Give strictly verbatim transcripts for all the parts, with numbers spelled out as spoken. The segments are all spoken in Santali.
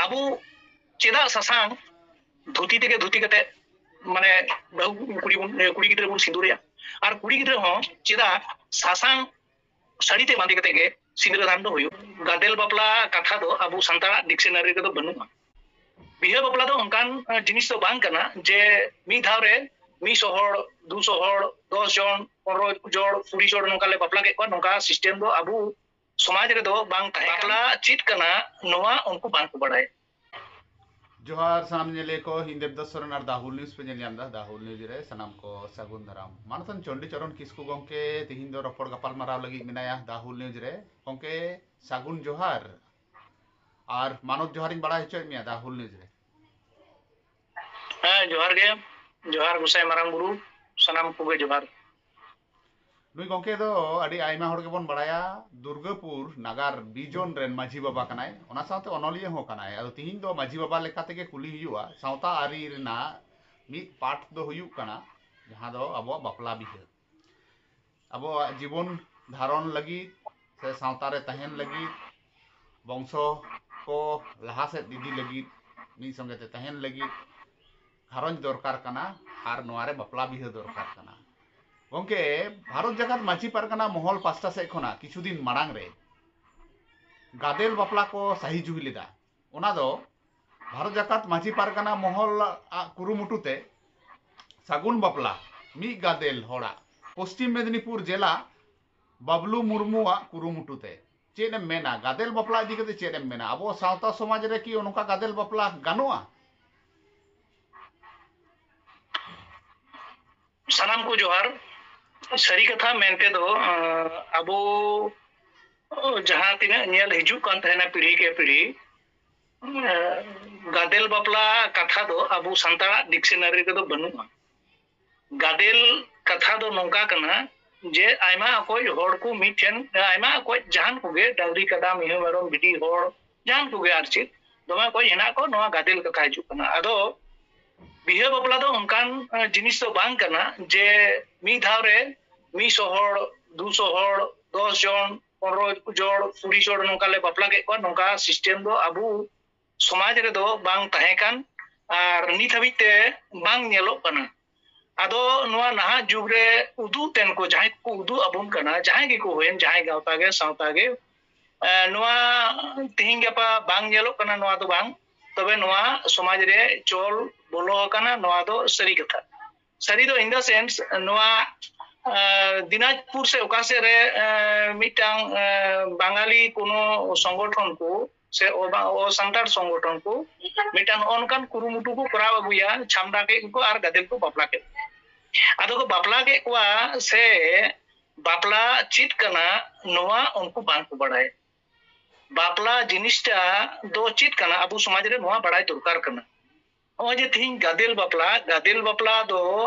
ᱟᱵᱚ ᱪᱮᱫᱟᱜ ᱥᱟᱥᱟᱝ ᱫᱷᱩᱛᱤ ᱛᱮᱜᱮ ᱫᱷᱩᱛᱤ ᱠᱟᱛᱮ ᱢᱟᱱᱮ ᱵᱟᱹᱦᱩ ᱠᱩᱲᱤ ᱵᱚᱱ, ᱠᱩᱲᱤ ᱜᱤᱫᱽᱨᱟᱹ ᱵᱚᱱ ᱥᱤᱸᱫᱩᱨᱮᱭᱟ? ᱟᱨ ᱠᱩᱲᱤ ᱜᱤᱫᱽᱨᱟᱹ ᱦᱚᱸ ᱪᱮᱫᱟᱜ ᱥᱟᱥᱟᱝ ᱥᱟᱹᱲᱤ ᱛᱮ ᱵᱟᱸᱫᱮ ᱠᱟᱛᱮ ᱜᱮ ᱥᱤᱸᱫᱽᱨᱟᱹ ᱫᱟᱱ ᱫᱚ ᱦᱩᱭᱩᱜ? ᱜᱟᱫᱮᱞ ᱵᱟᱯᱞᱟ ᱠᱟᱛᱷᱟ ᱫᱚ ᱟᱵᱚ ᱥᱟᱱᱛᱟᱲᱟᱜ ᱰᱤᱠᱥᱚᱱᱟᱨᱤ ᱨᱮᱫᱚ ᱵᱟᱹᱱᱩᱜᱼᱟ᱾ ᱵᱤᱦᱟᱹ ᱵᱟᱯᱞᱟ ᱫᱚ ᱚᱱᱠᱟᱱ ᱡᱤᱱᱤᱥ ᱫᱚ ᱵᱟᱝ ᱠᱟᱱᱟ ᱡᱮ ᱢᱤᱫ ᱫᱷᱟᱣ ᱨᱮ ᱢᱤᱫ ᱥᱚ ᱦᱚᱲ, ᱫᱩ ᱥᱚ ᱦᱚᱲ, ᱫᱚᱥ ᱡᱚᱱ, ᱯᱚᱱᱨᱚ ᱡᱚᱱ, ᱠᱩᱲᱤ ᱡᱚᱱ ᱱᱚᱝᱠᱟ ᱞᱮ ᱵᱟᱯᱞᱟ ᱠᱮᱫ ᱠᱚᱣᱟ, ᱱᱚᱝᱠᱟ ᱥᱤᱥᱴᱮᱢ ᱫᱚ ᱟᱵᱚ ᱥᱚᱢᱟᱡᱽ ᱨᱮᱫᱚ ᱵᱟᱝ ᱛᱟᱦᱮᱸ ᱠᱟᱱᱟ᱾ ᱵᱟᱯᱞᱟ ᱪᱮᱫ ᱠᱟᱱᱟ ᱱᱚᱣᱟ ᱩᱱᱠᱩ ᱵᱟᱝ ᱠᱚ ᱵᱟᱲᱟᱭᱟ᱾ ᱡᱚᱦᱟᱨ ᱥᱟᱱᱟᱢ ᱧᱮᱞᱤᱭᱟᱹ ᱠᱚ, ᱤᱧ ᱫᱮᱵᱫᱟᱥ ᱥᱚᱨᱮᱱ ᱟᱨ ᱫᱟ ᱦᱩᱞ ᱱᱤᱭᱩᱡᱽ ᱯᱮ ᱧᱮᱞ ᱧᱟᱢ ᱮᱫᱟ᱾ ᱫᱟ ᱦᱩᱞ ᱱᱤᱭᱩᱡᱽ ᱨᱮ ᱥᱟᱱᱟᱢ ᱠᱚ ᱥᱟᱹᱜᱩᱱ ᱫᱟᱨᱟᱢ᱾ ᱢᱟᱱᱚᱛᱟᱱ ᱪᱚᱱᱰᱤ ᱪᱚᱨᱚᱱ ᱠᱤᱥᱠᱩ ᱜᱚᱢᱠᱮ ᱛᱤᱦᱤᱧ ᱫᱚ ᱨᱚᱯᱚᱲ ᱜᱟᱯᱟᱞ ᱢᱟᱨᱟᱣ ᱞᱟᱹᱜᱤᱫ ᱢᱮᱱᱟᱭᱟ ᱫᱟ ᱦᱩᱞ ᱱᱤᱭᱩᱡᱽ ᱨᱮ᱾ ᱜᱚᱢᱠᱮ, ᱥᱟᱹᱜᱩᱱ ᱡᱚᱦᱟᱨ ᱟᱨ ᱢᱟᱱᱚᱛ ᱡᱚᱦᱟᱨᱤᱧ ᱵᱟᱲᱟᱭ ᱦᱚᱪᱚᱭᱮᱫ ᱢᱮᱭᱟ ᱫᱟ ᱦᱩᱞ ᱱᱤᱭᱩᱡᱽ ᱨᱮ᱾ ᱦᱮᱸ, ᱡᱚᱦᱟᱨ ᱜᱮ᱾ ᱡᱚᱦᱟᱨ ᱜᱚᱸᱥᱟᱭ ᱢᱟᱨᱟᱝ ᱵᱩᱨᱩ, ᱥᱟᱱᱟᱢ ᱠᱚᱜᱮ ᱡᱚᱦᱟᱨ᱾ ᱱᱩᱭ ᱜᱚᱢᱠᱮ ᱫᱚ ᱟᱹᱰᱤ ᱟᱭᱢᱟ ᱦᱚᱲ ᱜᱮᱵᱚᱱ ᱵᱟᱲᱟᱭᱟ, ᱫᱩᱨᱜᱟᱹᱯᱩᱨ ᱱᱟᱜᱟᱨ ᱵᱤᱡᱚᱱ ᱨᱮᱱ ᱢᱟᱹᱡᱷᱤ ᱵᱟᱵᱟ ᱠᱟᱱᱟᱭ, ᱚᱱᱟ ᱥᱟᱶᱛᱮ ᱚᱱᱚᱞᱤᱭᱟᱹ ᱦᱚᱸ ᱠᱟᱱᱟᱭ᱾ ᱟᱫᱚ ᱛᱤᱦᱤᱧ ᱫᱚ ᱢᱟᱹᱡᱷᱤ ᱵᱟᱵᱟ ᱞᱮᱠᱟ ᱛᱮᱜᱮ ᱠᱩᱞᱤ ᱦᱩᱭᱩᱜᱼᱟ᱾ ᱥᱟᱶᱛᱟ ᱟᱹᱨᱤ ᱨᱮᱱᱟᱜ ᱢᱤᱫ ᱯᱟᱴ ᱫᱚ ᱦᱩᱭᱩᱜ ᱠᱟᱱᱟ ᱡᱟᱦᱟᱸ ᱫᱚ ᱟᱵᱚᱣᱟᱜ ᱵᱟᱯᱞᱟ ᱵᱤᱦᱟᱹ᱾ ᱟᱵᱚᱣᱟᱜ ᱡᱤᱵᱚᱱ ᱫᱷᱟᱨᱚᱱ ᱞᱟᱹᱜᱤᱫ ᱥᱮ ᱥᱟᱶᱛᱟ ᱨᱮ ᱛᱟᱦᱮᱱ ᱞᱟᱹᱜᱤᱫ, ᱵᱚᱝᱥᱚ ᱠᱚ ᱞᱟᱦᱟ ᱥᱮᱫ ᱤᱫᱤ ᱞᱟᱹᱜᱤᱫ, ᱢᱤᱫ ᱥᱚᱸᱜᱮ ᱛᱮ ᱛᱟᱦᱮᱱ ᱞᱟᱹᱜᱤᱫ ᱜᱷᱟᱨᱚᱸᱡᱽ ᱫᱚᱨᱠᱟᱨ ᱠᱟᱱᱟ ᱟᱨ ᱱᱚᱣᱟ ᱨᱮ ᱵᱟᱯᱞᱟ ᱵᱤᱦᱟᱹ ᱫᱚᱨᱠᱟᱨ ᱠᱟᱱᱟ᱾ ᱜᱚᱢᱠᱮ, ᱵᱷᱟᱨᱚᱛ ᱡᱟᱠᱟᱛ ᱢᱟᱹᱡᱷᱤ ᱯᱟᱨᱜᱟᱱᱟ ᱢᱚᱦᱚᱞ ᱯᱟᱥᱴᱟ ᱥᱮᱫ ᱠᱷᱚᱱᱟᱜ ᱠᱤᱪᱷᱩ ᱫᱤᱱ ᱢᱟᱲᱟᱝ ᱨᱮ ᱜᱟᱫᱮᱞ ᱵᱟᱯᱞᱟ ᱠᱚ ᱥᱟᱹᱦᱤ ᱡᱩᱦᱤ ᱞᱮᱫᱟ᱾ ᱚᱱᱟ ᱫᱚ ᱵᱷᱟᱨᱚᱛ ᱡᱟᱠᱟᱛ ᱢᱟᱹᱡᱷᱤ ᱯᱟᱨᱜᱟᱱᱟ ᱢᱚᱦᱚᱞ ᱟᱜ ᱠᱩᱨᱩᱢᱩᱴᱩ ᱛᱮ ᱥᱟᱹᱜᱩᱱ ᱵᱟᱯᱞᱟ ᱢᱤᱫ ᱜᱟᱫᱮᱞ ᱦᱚᱲᱟᱜ ᱯᱚᱥᱪᱤᱢ ᱢᱮᱫᱽᱱᱤᱯᱩᱨ ᱡᱮᱞᱟ ᱵᱟᱵᱞᱩ ᱢᱩᱨᱢᱩᱣᱟᱜ ᱠᱩᱨᱩᱢᱩᱴᱩ ᱛᱮ᱾ ᱪᱮᱫ ᱮᱢ ᱢᱮᱱᱟ ᱜᱟᱫᱮᱞ ᱵᱟᱯᱞᱟ ᱤᱫᱤ ᱠᱟᱛᱮ? ᱪᱮᱫ ᱮᱢ ᱢᱮᱱᱟ ᱟᱵᱚ ᱥᱟᱶᱛᱟ ᱥᱚᱢᱟᱡᱽ ᱨᱮ ᱠᱤ ᱱᱚᱝᱠᱟ ᱜᱟᱫᱮᱞ ᱵᱟᱯᱞᱟ ᱜᱟᱱᱚᱜᱼᱟ? ᱥᱟᱱᱟᱢ ᱠᱚ ᱡᱚᱦᱟᱨ᱾ ᱥᱟᱹᱨᱤ ᱠᱟᱛᱷᱟ ᱢᱮᱱᱛᱮ ᱫᱚ, ᱟᱸ, ᱟᱵᱚ ᱡᱟᱦᱟᱸ ᱛᱤᱱᱟᱹᱜ ᱧᱮᱞ ᱦᱤᱡᱩᱜ ᱠᱟᱱ ᱛᱟᱦᱮᱱᱟ ᱯᱤᱲᱦᱤ ᱠᱮ ᱯᱤᱲᱦᱤ, ᱟᱸ, ᱜᱟᱫᱮᱞ ᱵᱟᱯᱞᱟ ᱠᱟᱛᱷᱟ ᱫᱚ ᱟᱵᱚ ᱥᱟᱱᱛᱟᱲᱟᱜ ᱰᱤᱠᱥᱚᱱᱟᱨᱤ ᱨᱮᱫᱚ ᱵᱟᱹᱱᱩᱜᱼᱟ᱾ ᱜᱟᱫᱮᱞ ᱠᱟᱛᱷᱟ ᱫᱚ ᱱᱚᱝᱠᱟ ᱠᱟᱱᱟ ᱡᱮ ᱟᱭᱢᱟ ᱚᱠᱚᱡ ᱦᱚᱲ ᱠᱚ ᱢᱤᱫᱴᱷᱮᱱ, ᱟᱭᱢᱟ ᱚᱠᱚᱡ ᱡᱟᱦᱟᱱ ᱠᱚᱜᱮ, ᱰᱟᱝᱨᱤ, ᱠᱟᱰᱟ, ᱢᱤᱦᱩ, ᱢᱮᱨᱚᱢ, ᱵᱷᱤᱰᱤ, ᱦᱚᱲ, ᱡᱟᱦᱟᱱ ᱠᱚᱜᱮ ᱟᱨ ᱪᱮᱫ, ᱫᱚᱢᱮ ᱚᱠᱚᱡ ᱦᱮᱱᱟᱜ ᱠᱚ, ᱱᱚᱣᱟ ᱜᱟᱫᱮᱞ ᱠᱟᱛᱷᱟ ᱦᱤᱡᱩᱜ ᱠᱟᱱᱟ᱾ ᱟᱫᱚ ᱵᱤᱦᱟᱹ ᱵᱟᱯᱞᱟ ᱫᱚ ᱚᱱᱠᱟᱱ, ᱟᱸ, ᱡᱤᱱᱤᱥ ᱫᱚ ᱵᱟᱝ ᱠᱟᱱᱟ ᱡᱮ ᱢᱤᱫ ᱫᱷᱟᱣ ᱨᱮ ᱢᱤᱫ ᱥᱚ ᱦᱚᱲ, ᱫᱩ ᱥᱚ ᱦᱚᱲ, ᱫᱚᱥ ᱡᱚᱱ, ᱯᱚᱱᱨᱚ ᱡᱚᱱ, ᱠᱩᱲᱤ ᱡᱚᱱ ᱱᱚᱝᱠᱟ ᱞᱮ ᱵᱟᱯᱞᱟ ᱠᱮᱫ ᱠᱚᱣᱟ᱾ ᱱᱚᱝᱠᱟ ᱥᱤᱥᱴᱮᱢ ᱫᱚ ᱟᱵᱚ ᱥᱚᱢᱟᱡᱽ ᱨᱮᱫᱚ ᱵᱟᱝ ᱛᱟᱦᱮᱸ ᱠᱟᱱ ᱟᱨ ᱱᱤᱛ ᱦᱟᱹᱵᱤᱡ ᱛᱮ ᱵᱟᱝ ᱧᱮᱞᱚᱜ ᱠᱟᱱᱟ᱾ ᱟᱫᱚ ᱱᱚᱣᱟ ᱱᱟᱦᱟᱜ ᱡᱩᱜᱽ ᱨᱮ ᱩᱫᱩᱜ ᱛᱮᱱ ᱠᱚ, ᱡᱟᱦᱟᱸᱭ ᱠᱚᱠᱚ ᱩᱫᱩᱜ ᱟᱵᱚᱱ ᱠᱟᱱᱟ, ᱡᱟᱦᱟᱸᱭ ᱜᱮᱠᱚ ᱦᱩᱭᱮᱱ, ᱡᱟᱦᱟᱸᱭ ᱜᱟᱶᱛᱟ ᱜᱮ, ᱥᱟᱶᱛᱟ ᱜᱮ, ᱮ, ᱱᱚᱣᱟ ᱛᱤᱦᱤᱧ ᱜᱟᱯᱟ ᱵᱟᱝ ᱧᱮᱞᱚᱜ ᱠᱟᱱᱟ, ᱱᱚᱣᱟ ᱫᱚ ᱵᱟᱝ᱾ ᱛᱚᱵᱮ ᱱᱚᱣᱟ ᱥᱚᱢᱟᱡᱽ ᱨᱮ ᱪᱚᱞ ᱵᱚᱞᱚ ᱟᱠᱟᱱᱟ, ᱱᱚᱣᱟ ᱫᱚ ᱥᱟᱹᱨᱤ ᱠᱟᱛᱷᱟ᱾ ᱥᱟᱹᱨᱤ ᱫᱚ in the sense, ᱱᱚᱣᱟ, ᱮ, ᱫᱤᱱᱟᱡᱽᱯᱩᱨ ᱥᱮ ᱚᱠᱟ ᱥᱮᱫ ᱨᱮ, ᱮ, ᱢᱤᱫᱴᱟᱝ, ᱮ, ᱵᱟᱝᱟᱞᱤ ᱠᱳᱱᱳ ᱥᱚᱝᱜᱚᱴᱷᱚᱱ ᱠᱚ ᱥᱮ ᱚ-, ᱵᱟ-, ᱚᱥᱟᱱᱛᱟᱲ ᱥᱚᱝᱜᱚᱴᱷᱚᱱ ᱠᱚ ᱢᱤᱫᱴᱟᱝ ᱱᱚᱜᱼᱚ ᱱᱚᱝᱠᱟᱱ ᱠᱩᱨᱩᱢᱩᱴᱩ ᱠᱚ ᱠᱚᱨᱟᱣ ᱟᱹᱜᱩᱭᱟ, ᱪᱷᱟᱢᱰᱟ ᱠᱮᱫ ᱠᱚ ᱟᱨ ᱜᱟᱫᱮᱞ ᱠᱚ ᱵᱟᱯᱞᱟ ᱠᱮᱫ ᱠᱚᱣᱟ᱾ ᱟᱫᱚ ᱠᱚ ᱵᱟᱯᱞᱟ ᱠᱮᱫ ᱠᱚᱣᱟ ᱥᱮ ᱵᱟᱯᱞᱟ ᱪᱮᱫ ᱠᱟᱱᱟ, ᱱᱚᱣᱟ ᱩᱱᱠᱩ ᱵᱟᱝ ᱠᱚ ᱵᱟᱲᱟᱭᱟ᱾ ᱵᱟᱯᱞᱟ ᱡᱤᱱᱤᱥᱴᱟ ᱫᱚ ᱪᱮᱫ ᱠᱟᱱᱟ, ᱟᱵᱚ ᱥᱚᱢᱟᱡᱽ ᱨᱮ ᱱᱚᱣᱟ ᱵᱟᱲᱟᱭ ᱫᱚᱨᱠᱟᱨ ᱠᱟᱱᱟ᱾ ᱱᱚᱜᱼᱚᱭ ᱡᱮ ᱛᱤᱦᱤᱧ ᱜᱟᱫᱮᱞ ᱵᱟᱯᱞᱟ, ᱜᱟᱫᱮᱞ ᱵᱟᱯᱞᱟ ᱫᱚ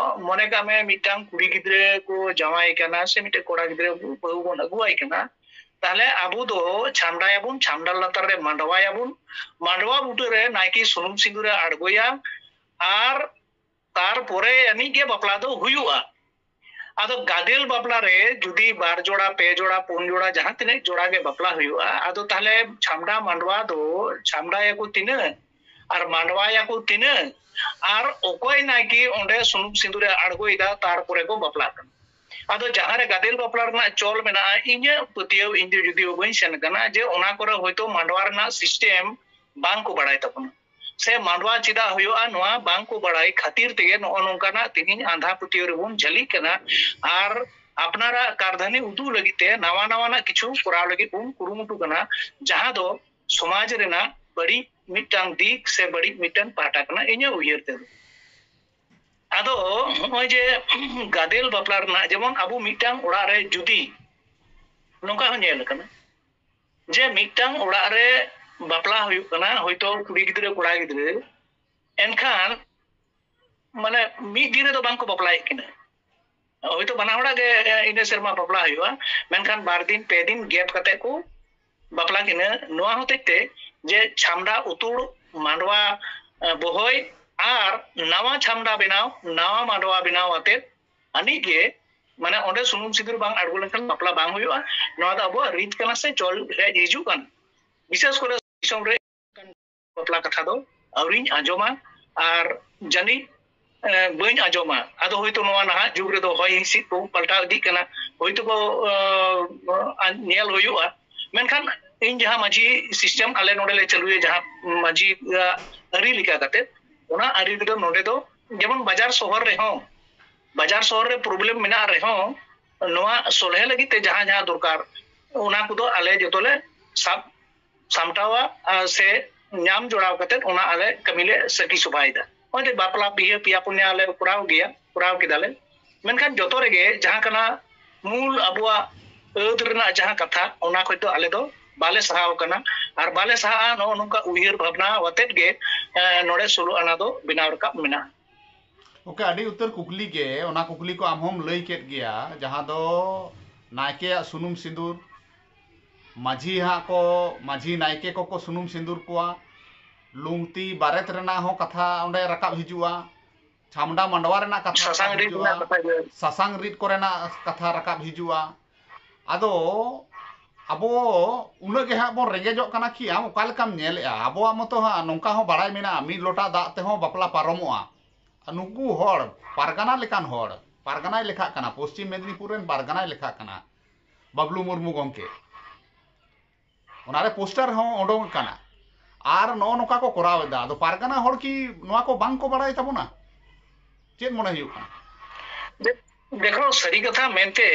ᱢᱚᱱᱮ ᱠᱟᱜ ᱢᱮ ᱢᱤᱫᱴᱟᱝ ᱠᱩᱲᱤ ᱜᱤᱫᱽᱨᱟᱹ ᱠᱚ ᱡᱟᱶᱟᱭ ᱠᱟᱱᱟ ᱥᱮ ᱢᱤᱫᱴᱮᱱ ᱠᱚᱲᱟ ᱜᱤᱫᱽᱨᱟᱹ ᱵᱟᱹᱦᱩ ᱵᱚᱱ ᱟᱹᱜᱩᱣᱟᱭ ᱠᱟᱱᱟ, ᱛᱟᱦᱞᱮ ᱟᱵᱚ ᱫᱚ ᱪᱷᱟᱢᱰᱟᱭᱟᱵᱚᱱ, ᱪᱷᱟᱢᱰᱟ ᱞᱟᱛᱟᱨ ᱨᱮ ᱢᱟᱰᱣᱟᱭᱟᱵᱚᱱ, ᱢᱟᱰᱣᱟ ᱵᱩᱴᱟᱹᱨᱮ ᱱᱟᱭᱠᱮ ᱥᱩᱱᱩᱢ ᱥᱤᱸᱫᱩᱨᱮ ᱟᱬᱜᱚᱭᱟ ᱟᱨ ᱛᱟᱨᱯᱚᱨᱮ ᱟᱹᱱᱤᱡ ᱜᱮ ᱵᱟᱯᱞᱟ ᱫᱚ ᱦᱩᱭᱩᱜᱼᱟ᱾ ᱟᱫᱚ ᱜᱟᱫᱮᱞ ᱵᱟᱯᱞᱟ ᱨᱮ ᱡᱩᱫᱤ ᱵᱟᱨ ᱡᱚᱲᱟ, ᱯᱮ ᱡᱚᱲᱟ, ᱯᱩᱱ ᱡᱚᱲᱟ, ᱡᱟᱦᱟᱸ ᱛᱤᱱᱟᱹᱜ ᱡᱚᱲᱟ ᱜᱮ ᱵᱟᱯᱞᱟ ᱦᱩᱭᱩᱜᱼᱟ, ᱟᱫᱚ ᱛᱟᱦᱞᱮ ᱪᱷᱟᱢᱰᱟ ᱢᱟᱰᱣᱟ ᱫᱚ ᱪᱷᱟᱢᱰᱟᱭᱟᱠᱚ ᱛᱤᱱᱟᱹᱜ ᱟᱨ ᱢᱟᱰᱣᱟᱭᱟᱠᱚ ᱛᱤᱱᱟᱹᱜ ᱟᱨ ᱚᱠᱚᱭ ᱱᱟᱭᱠᱮ ᱚᱸᱰᱮ ᱥᱩᱱᱩᱢ ᱥᱤᱸᱫᱩᱨᱮ ᱟᱬᱜᱚᱭᱮᱫᱟ, ᱛᱟᱨᱯᱚᱨᱮ ᱠᱚ ᱵᱟᱯᱞᱟᱜ ᱠᱟᱱᱟ᱾ ᱟᱫᱚ ᱡᱟᱦᱟᱸ ᱨᱮ ᱜᱟᱫᱮᱞ ᱵᱟᱯᱞᱟ ᱨᱮᱱᱟᱜ ᱪᱚᱞ ᱢᱮᱱᱟᱜᱼᱟ, ᱤᱧᱟᱹᱜ ᱯᱟᱹᱛᱭᱟᱹᱣ, ᱤᱧ ᱫᱚ ᱡᱩᱫᱤᱭᱳ ᱵᱟᱹᱧ ᱥᱮᱱ ᱠᱟᱱᱟ, ᱡᱮ ᱚᱱᱟ ᱠᱚᱨᱮ ᱦᱚᱭᱛᱳ ᱢᱟᱰᱣᱟ ᱨᱮᱱᱟᱜ system ᱵᱟᱝ ᱠᱚ ᱵᱟᱲᱟᱭ ᱛᱟᱵᱚᱱᱟ, ᱥᱮ ᱢᱟᱰᱣᱟ ᱪᱮᱫᱟᱜ ᱦᱩᱭᱩᱜᱼᱟ, ᱱᱚᱣᱟ ᱵᱟᱝ ᱠᱚ ᱵᱟᱲᱟᱭ ᱠᱷᱟᱹᱛᱤᱨ ᱛᱮᱜᱮ ᱱᱚᱜᱼᱚ ᱱᱚᱝᱠᱟᱱᱟᱜ ᱛᱮᱦᱮᱧ ᱟᱸᱫᱷᱟ ᱯᱟᱹᱛᱭᱟᱹᱣ ᱨᱮᱵᱚᱱ ᱡᱷᱟᱹᱞᱤᱜ ᱠᱟᱱᱟ᱾ ᱟᱨ ᱟᱯᱱᱟᱨᱟᱜ ᱠᱟᱨᱫᱷᱟᱹᱱᱤ ᱩᱫᱩᱜ ᱞᱟᱹᱜᱤᱫ ᱛᱮ ᱱᱟᱣᱟ ᱱᱟᱣᱟᱱᱟᱜ ᱠᱤᱪᱷᱩ ᱠᱚᱨᱟᱣ ᱞᱟᱹᱜᱤᱫ ᱵᱚᱱ ᱠᱩᱨᱩᱢᱩᱴᱩ ᱠᱟᱱᱟ, ᱡᱟᱦᱟᱸ ᱫᱚ ᱥᱚᱢᱟᱡᱽ ᱨᱮᱱᱟᱜ ᱵᱟᱹᱲᱤᱡ ᱢᱤᱫᱴᱟᱝ ᱫᱤᱠ ᱥᱮ ᱵᱟᱹᱲᱤᱡ ᱢᱤᱫᱴᱟᱝ ᱯᱟᱦᱴᱟ ᱠᱟᱱᱟ, ᱤᱧᱟᱹᱜ ᱩᱭᱦᱟᱹᱨ ᱛᱮᱫᱚ᱾ ᱟᱫᱚ ᱱᱚᱜᱼᱚᱭ ᱡᱮ ᱜᱟᱫᱮᱞ ᱵᱟᱯᱞᱟ ᱨᱮᱱᱟᱜ, ᱡᱮᱢᱚᱱ ᱟᱵᱚ ᱢᱤᱫᱴᱟᱝ ᱚᱲᱟᱜ ᱨᱮ ᱡᱩᱫᱤ ᱱᱚᱝᱠᱟ ᱦᱚᱸ ᱧᱮᱞ ᱟᱠᱟᱱᱟ, ᱡᱮ ᱢᱤᱫᱴᱟᱝ ᱚᱲᱟᱜ ᱨᱮ ᱵᱟᱯᱞᱟ ᱦᱩᱭᱩᱜ ᱠᱟᱱᱟ, ᱦᱚᱭᱛᱳ ᱠᱩᱲᱤ ᱜᱤᱫᱽᱨᱟᱹ ᱠᱚᱲᱟ ᱜᱤᱫᱽᱨᱟᱹ, ᱮᱱᱠᱷᱟᱱ ᱢᱟᱱᱮ ᱢᱤᱫ ᱫᱤᱱ ᱨᱮᱫᱚ ᱵᱟᱝ ᱠᱚ ᱵᱟᱯᱞᱟᱭᱮᱫ ᱠᱤᱱᱟ᱾ ᱦᱚᱭᱛᱳ ᱵᱟᱱᱟ ᱦᱚᱲᱟᱜ ᱜᱮ ᱤᱱᱟᱹ ᱥᱮᱨᱢᱟ ᱵᱟᱯᱞᱟ ᱦᱩᱭᱩᱜᱼᱟ, ᱢᱮᱱᱠᱷᱟᱱ ᱵᱟᱨ ᱫᱤᱱ ᱯᱮ ᱫᱤᱱ gap ᱠᱟᱛᱮ ᱠᱚ ᱵᱟᱯᱞᱟ ᱠᱤᱱᱟ᱾ ᱱᱚᱣᱟ ᱦᱚᱛᱮᱡ ᱛᱮ ᱡᱮ ᱪᱷᱟᱢᱰᱟ ᱩᱛᱩᱲ, ᱢᱟᱰᱣᱟ, ᱮ, ᱵᱚᱦᱚᱭ ᱟᱨ ᱱᱟᱣᱟ ᱪᱷᱟᱢᱰᱟ ᱵᱮᱱᱟᱣ, ᱱᱟᱣᱟ ᱢᱟᱰᱣᱟ ᱵᱮᱱᱟᱣ ᱟᱛᱮ ᱟᱹᱱᱤᱡ ᱜᱮ, ᱢᱟᱱᱮ ᱚᱸᱰᱮ ᱥᱩᱱᱩᱢ ᱥᱤᱸᱫᱩᱨ ᱵᱟᱝ ᱟᱬᱜᱚ ᱞᱮᱱᱠᱷᱟᱱ ᱵᱟᱯᱞᱟ ᱵᱟᱝ ᱦᱩᱭᱩᱜᱼᱟ᱾ ᱱᱚᱣᱟ ᱫᱚ ᱟᱵᱚᱣᱟᱜ ᱨᱤᱛ ᱠᱟᱱᱟ ᱥᱮ ᱪᱚᱞ ᱦᱮᱡ ᱦᱤᱡᱩᱜ ᱠᱟᱱᱟ᱾ ᱵᱤᱥᱮᱥ ᱠᱚᱨᱮ ᱫᱤᱥᱚᱢ ᱨᱮ ᱵᱟᱯᱞᱟ ᱠᱟᱛᱷᱟ ᱫᱚ ᱟᱹᱣᱨᱤᱧ ᱟᱸᱡᱚᱢᱟ᱾ ᱟᱨ ᱡᱟᱹᱱᱤᱡ ᱮ, ᱵᱟᱹᱧ ᱟᱸᱡᱚᱢᱟ᱾ ᱟᱫᱚ ᱦᱳᱭᱛᱳ ᱱᱚᱣᱟ ᱱᱟᱦᱟᱜ ᱡᱩᱜᱽ ᱨᱮᱫᱚ ᱦᱚᱭ ᱦᱤᱸᱥᱤᱫ ᱠᱚ ᱯᱟᱞᱴᱟᱣ ᱤᱫᱤᱜ ᱠᱟᱱᱟ, ᱦᱳᱭᱛᱳ ᱠᱚ, ᱮ, ᱧᱮᱞ ᱦᱩᱭᱩᱜᱼᱟ᱾ ᱢᱮᱱᱠᱷᱟᱱ ᱤᱧ ᱡᱟᱦᱟᱸ ᱢᱟᱹᱡᱷᱤ system ᱟᱞᱮ ᱱᱚᱰᱮ ᱞᱮ ᱪᱟᱹᱞᱩᱭᱟ, ᱡᱟᱦᱟᱸ ᱢᱟᱹᱡᱷᱤ, ᱮ, ᱟᱹᱨᱤ ᱞᱮᱠᱟ ᱠᱟᱛᱮ, ᱚᱱᱟ ᱟᱹᱨᱤ ᱨᱮᱫᱚ ᱱᱚᱰᱮ ᱫᱚ ᱡᱮᱢᱚᱱ ᱵᱟᱡᱟᱨ ᱥᱚᱦᱚᱨ ᱨᱮᱦᱚᱸ, ᱵᱟᱡᱟᱨ ᱥᱚᱦᱚᱨ ᱨᱮ problem ᱢᱮᱱᱟᱜ ᱨᱮᱦᱚᱸ, ᱱᱚᱣᱟ ᱥᱚᱞᱦᱮ ᱞᱟᱹᱜᱤᱫ ᱛᱮ ᱡᱟᱦᱟᱸ ᱡᱟᱦᱟᱸ ᱫᱚᱨᱠᱟᱨ, ᱚᱱᱟ ᱠᱚᱫᱚ ᱟᱞᱮ ᱡᱚᱛᱚ ᱞᱮ ᱥᱟᱵ ᱥᱟᱢᱴᱟᱣᱟ, ᱟᱨ ᱥᱮ ᱧᱟᱢ ᱡᱚᱲᱟᱣ ᱠᱟᱛᱮ ᱚᱱᱟ ᱟᱞᱮ ᱠᱟᱹᱢᱤ ᱞᱮ ᱥᱟᱹᱠᱷᱤ ᱥᱚᱵᱷᱟᱭᱮᱫᱟ᱾ ᱱᱚᱜᱼᱚᱭ ᱡᱮ ᱵᱟᱯᱞᱟ ᱵᱤᱦᱟᱹ ᱯᱮᱭᱟ ᱯᱩᱱᱭᱟ ᱞᱮ ᱠᱚᱨᱟᱣ ᱜᱮᱭᱟ, ᱠᱚᱨᱟᱣ ᱠᱮᱫᱟᱞᱮ, ᱢᱮᱱᱠᱷᱟᱱ ᱡᱚᱛᱚ ᱨᱮᱜᱮ ᱡᱟᱦᱟᱸ ᱠᱟᱱᱟ ᱢᱩᱞ ᱟᱵᱚᱣᱟᱜ ᱟᱹᱫ ᱨᱮᱱᱟᱜ ᱡᱟᱦᱟᱸ ᱠᱟᱛᱷᱟ, ᱚᱱᱟ ᱠᱷᱚᱡ ᱫᱚ ᱟᱞᱮ ᱫᱚ ᱵᱟᱞᱮ ᱥᱟᱦᱟᱣ ᱠᱟᱱᱟ ᱟᱨ ᱵᱟᱞᱮ ᱥᱟᱦᱟᱜᱼᱟ᱾ ᱱᱚᱜᱼᱚ ᱱᱚᱝᱠᱟ ᱩᱭᱦᱟᱹᱨ ᱵᱷᱟᱵᱽᱱᱟ ᱟᱛᱮᱫ ᱜᱮ, ᱮ, ᱱᱚᱰᱮ ᱥᱳᱞᱳ ᱟᱱᱟ ᱫᱚ ᱵᱮᱱᱟᱣ ᱨᱟᱠᱟᱵ ᱢᱮᱱᱟᱜᱼᱟ᱾ ᱜᱚᱢᱠᱮ, ᱟᱹᱰᱤ ᱩᱛᱟᱹᱨ ᱠᱩᱠᱞᱤ ᱜᱮ, ᱚᱱᱟ ᱠᱩᱠᱞᱤ ᱠᱚ ᱟᱢ ᱦᱚᱸᱢ ᱞᱟᱹᱭ ᱠᱮᱫ ᱜᱮᱭᱟ, ᱡᱟᱦᱟᱸ ᱫᱚ ᱱᱟᱭᱠᱮᱭᱟᱜ ᱥᱩᱱᱩᱢ ᱥᱤᱸᱫᱩᱨ, ᱢᱟᱹᱡᱷᱤ ᱦᱟᱸᱜ ᱠᱚ, ᱢᱟᱹᱡᱷᱤ ᱱᱟᱭᱠᱮ ᱠᱚᱠᱚ ᱥᱩᱱᱩᱢ ᱥᱤᱸᱫᱩᱨ ᱠᱚᱣᱟ, ᱞᱩᱝᱛᱤ ᱵᱟᱨᱮᱛ ᱨᱮᱱᱟᱜ ᱦᱚᱸ ᱠᱟᱛᱷᱟ ᱚᱸᱰᱮ ᱨᱟᱠᱟᱵ ᱦᱤᱡᱩᱜᱼᱟ, ᱪᱷᱟᱢᱰᱟ ᱢᱟᱰᱣᱟ ᱨᱮᱱᱟᱜ ᱠᱟᱛᱷᱟ ᱨᱟᱠᱟᱵ ᱥᱟᱥᱟᱝ ᱨᱤᱫ ᱦᱤᱡᱩᱜᱼᱟ, ᱨᱮᱱᱟᱜ ᱠᱟᱛᱷᱟ ᱜᱮ᱾ ᱥᱟᱥᱟᱝ ᱨᱤᱫ ᱠᱚᱨᱮᱱᱟᱜ ᱠᱟᱛᱷᱟ ᱨᱟᱠᱟᱵ ᱦᱤᱡᱩᱜᱼᱟ᱾ ᱟᱫᱚ ᱟᱵᱚ ᱩᱱᱟᱹᱜ ᱜᱮ ᱦᱟᱸᱜ ᱵᱚᱱ ᱨᱮᱸᱜᱮᱡᱚᱜ ᱠᱟᱱᱟ ᱠᱤ? ᱟᱢ ᱚᱠᱟ ᱞᱮᱠᱟᱢ ᱧᱮᱞᱮᱜᱼᱟ? ᱟᱵᱚᱣᱟᱜ ᱢᱚᱛᱚ ᱦᱟᱸᱜ ᱱᱚᱝᱠᱟ ᱦᱚᱸ ᱵᱟᱲᱟᱭ ᱢᱮᱱᱟᱜᱼᱟ, ᱢᱤᱫ ᱞᱚᱴᱟ ᱫᱟᱜ ᱛᱮᱦᱚᱸ ᱵᱟᱯᱞᱟ ᱯᱟᱨᱚᱢᱚᱜᱼᱟ᱾ ᱟᱨ ᱱᱩᱠᱩ ᱦᱚᱲ, ᱯᱟᱨᱜᱟᱱᱟ ᱞᱮᱠᱟᱱ ᱦᱚᱲ, ᱯᱟᱨᱜᱟᱱᱟᱭ ᱞᱮᱠᱷᱟᱜ ᱠᱟᱱᱟ, ᱯᱚᱥᱪᱤᱢ ᱢᱮᱫᱽᱱᱤᱯᱩᱨ ᱨᱮᱱ ᱯᱟᱨᱜᱟᱱᱟᱭ ᱞᱮᱠᱷᱟᱜ ᱠᱟᱱᱟ ᱵᱟᱵᱞᱩ ᱢᱩᱨᱢᱩ ᱜᱚᱢᱠᱮ᱾ ᱚᱱᱟᱨᱮ ᱯᱳᱥᱴᱟᱨ ᱦᱚᱸ ᱩᱰᱩᱝ ᱟᱠᱟᱱᱟ᱾ ᱟᱨ ᱱᱚᱜᱼᱚ ᱱᱚᱝᱠᱟ ᱠᱚ ᱠᱚᱨᱟᱣ ᱮᱫᱟ᱾ ᱟᱫᱚ ᱯᱟᱨᱜᱟᱱᱟ ᱦᱚᱲ ᱠᱤ ᱱᱚᱣᱟ ᱠᱚ ᱵᱟᱝ ᱠᱚ ᱵᱟᱲᱟᱭ ᱛᱟᱵᱚᱱᱟ? ᱪᱮᱫ ᱢᱚᱱᱮ ᱦᱩᱭᱩᱜ ᱠᱟᱱᱟ? ᱫᱮᱠᱷᱚ, ᱥᱟᱹᱨᱤ ᱠᱟᱛᱷᱟ ᱢᱮᱱᱛᱮ,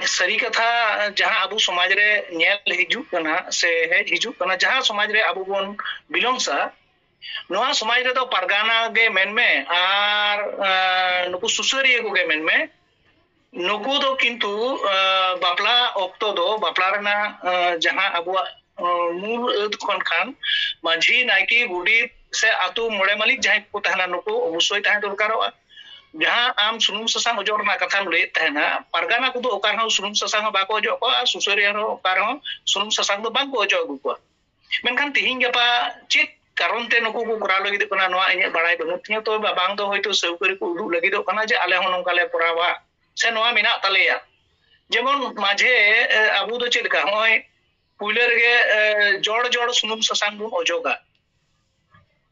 ᱥᱟᱹᱨᱤ ᱠᱟᱛᱷᱟ ᱡᱟᱦᱟᱸ ᱟᱵᱚ ᱥᱚᱢᱟᱡᱽ ᱨᱮ ᱧᱮᱞ ᱦᱤᱡᱩᱜ ᱠᱟᱱᱟ ᱥᱮ ᱦᱮᱡ ᱦᱤᱡᱩᱜ ᱠᱟᱱᱟ, ᱡᱟᱦᱟᱸ ᱥᱚᱢᱟᱡᱽ ᱨᱮ ᱟᱵᱚ ᱵᱚᱱ belongs-ᱟ, ᱱᱚᱣᱟ ᱥᱚᱢᱟᱡᱽ ᱨᱮᱫᱚ ᱯᱟᱨᱜᱟᱱᱟ ᱜᱮ ᱢᱮᱱᱢᱮ ᱟᱨ, ᱟᱸ, ᱱᱩᱠᱩ ᱥᱩᱥᱟᱹᱨᱤᱭᱟᱹ ᱠᱚᱜᱮ ᱢᱮᱱᱢᱮ, ᱱᱩᱠᱩ ᱫᱚ ᱠᱤᱱᱛᱩ, ᱟᱸ, ᱵᱟᱯᱞᱟ ᱚᱠᱛᱚ ᱫᱚ, ᱵᱟᱯᱞᱟ ᱨᱮᱱᱟᱜ, ᱟᱸ, ᱡᱟᱦᱟᱸ ᱟᱵᱚᱣᱟᱜ, ᱟᱸ, ᱢᱩᱞ ᱟᱹᱫ ᱠᱷᱚᱱ ᱠᱷᱟᱱ ᱢᱟᱹᱡᱷᱤ, ᱱᱟᱭᱠᱮ, ᱜᱚᱰᱮᱛ ᱥᱮ ᱟᱛᱳ ᱢᱚᱬᱮ ᱢᱟᱹᱞᱤᱠ ᱡᱟᱦᱟᱸᱭ ᱠᱚᱠᱚ ᱛᱟᱦᱮᱱᱟ, ᱱᱩᱠᱩ ᱚᱵᱚᱥᱥᱳᱭ ᱛᱟᱦᱮᱸ ᱫᱚᱨᱠᱟᱨᱚᱜᱼᱟ᱾ ᱡᱟᱦᱟᱸ ᱟᱢ ᱥᱩᱱᱩᱢ ᱥᱟᱥᱟᱝ ᱚᱡᱚᱜ ᱨᱮᱱᱟᱜ ᱠᱟᱛᱷᱟᱢ ᱞᱟᱹᱭᱮᱫ ᱛᱟᱦᱮᱱᱟ, ᱯᱟᱨᱜᱟᱱᱟ ᱠᱚᱫᱚ ᱚᱠᱟ ᱨᱮᱦᱚᱸ ᱥᱩᱱᱩᱢ ᱥᱟᱥᱟᱝ ᱦᱚᱸ ᱵᱟᱠᱚ ᱚᱡᱚᱜ ᱠᱚᱣᱟ ᱟᱨ ᱥᱩᱥᱟᱹᱨᱤᱭᱟᱹ ᱦᱚᱸ ᱚᱠᱟ ᱨᱮᱦᱚᱸ ᱥᱩᱱᱩᱢ ᱥᱟᱥᱟᱝ ᱫᱚ ᱵᱟᱝ ᱠᱚ ᱚᱡᱚᱜ ᱟᱹᱜᱩ ᱠᱚᱣᱟ᱾ ᱢᱮᱱᱠᱷᱟᱱ ᱛᱤᱦᱤᱧ ᱜᱟᱯᱟ ᱪᱮᱫ ᱠᱟᱨᱚᱱ ᱛᱮ ᱱᱩᱠᱩ ᱠᱚ ᱠᱚᱨᱟᱣ ᱞᱟᱹᱜᱤᱫᱚᱜ ᱠᱟᱱᱟ, ᱱᱚᱣᱟ ᱤᱧᱟᱹᱜ ᱵᱟᱲᱟᱭ ᱵᱟᱹᱱᱩᱜ ᱛᱤᱧᱟᱹ᱾ ᱛᱚᱵᱮ ᱵᱟᱝ ᱫᱚ ᱦᱚᱭᱛᱳ ᱥᱟᱹᱣᱠᱟᱹᱨᱤ ᱠᱚ ᱩᱫᱩᱜ ᱞᱟᱹᱜᱤᱫᱚᱜ ᱠᱟᱱᱟ ᱡᱮ ᱟᱞᱮ ᱦᱚᱸ ᱱᱚᱝᱠᱟ ᱞᱮ ᱠᱚᱨᱟᱣᱟ ᱥᱮ ᱱᱚᱣᱟ ᱢᱮᱱᱟᱜ ᱛᱟᱞᱮᱭᱟ᱾ ᱡᱮᱢᱚᱱ ᱢᱟᱡᱷᱮ, ᱮ, ᱟᱵᱚ ᱫᱚ ᱪᱮᱫ ᱞᱮᱠᱟ, ᱱᱚᱜᱼᱚᱭ ᱯᱩᱭᱞᱟᱹ ᱨᱮᱜᱮ, ᱮ, ᱡᱚᱲ ᱡᱚᱲ ᱥᱩᱱᱩᱢ ᱥᱟᱥᱟᱝ ᱵᱚᱱ ᱚᱡᱚᱜᱟ᱾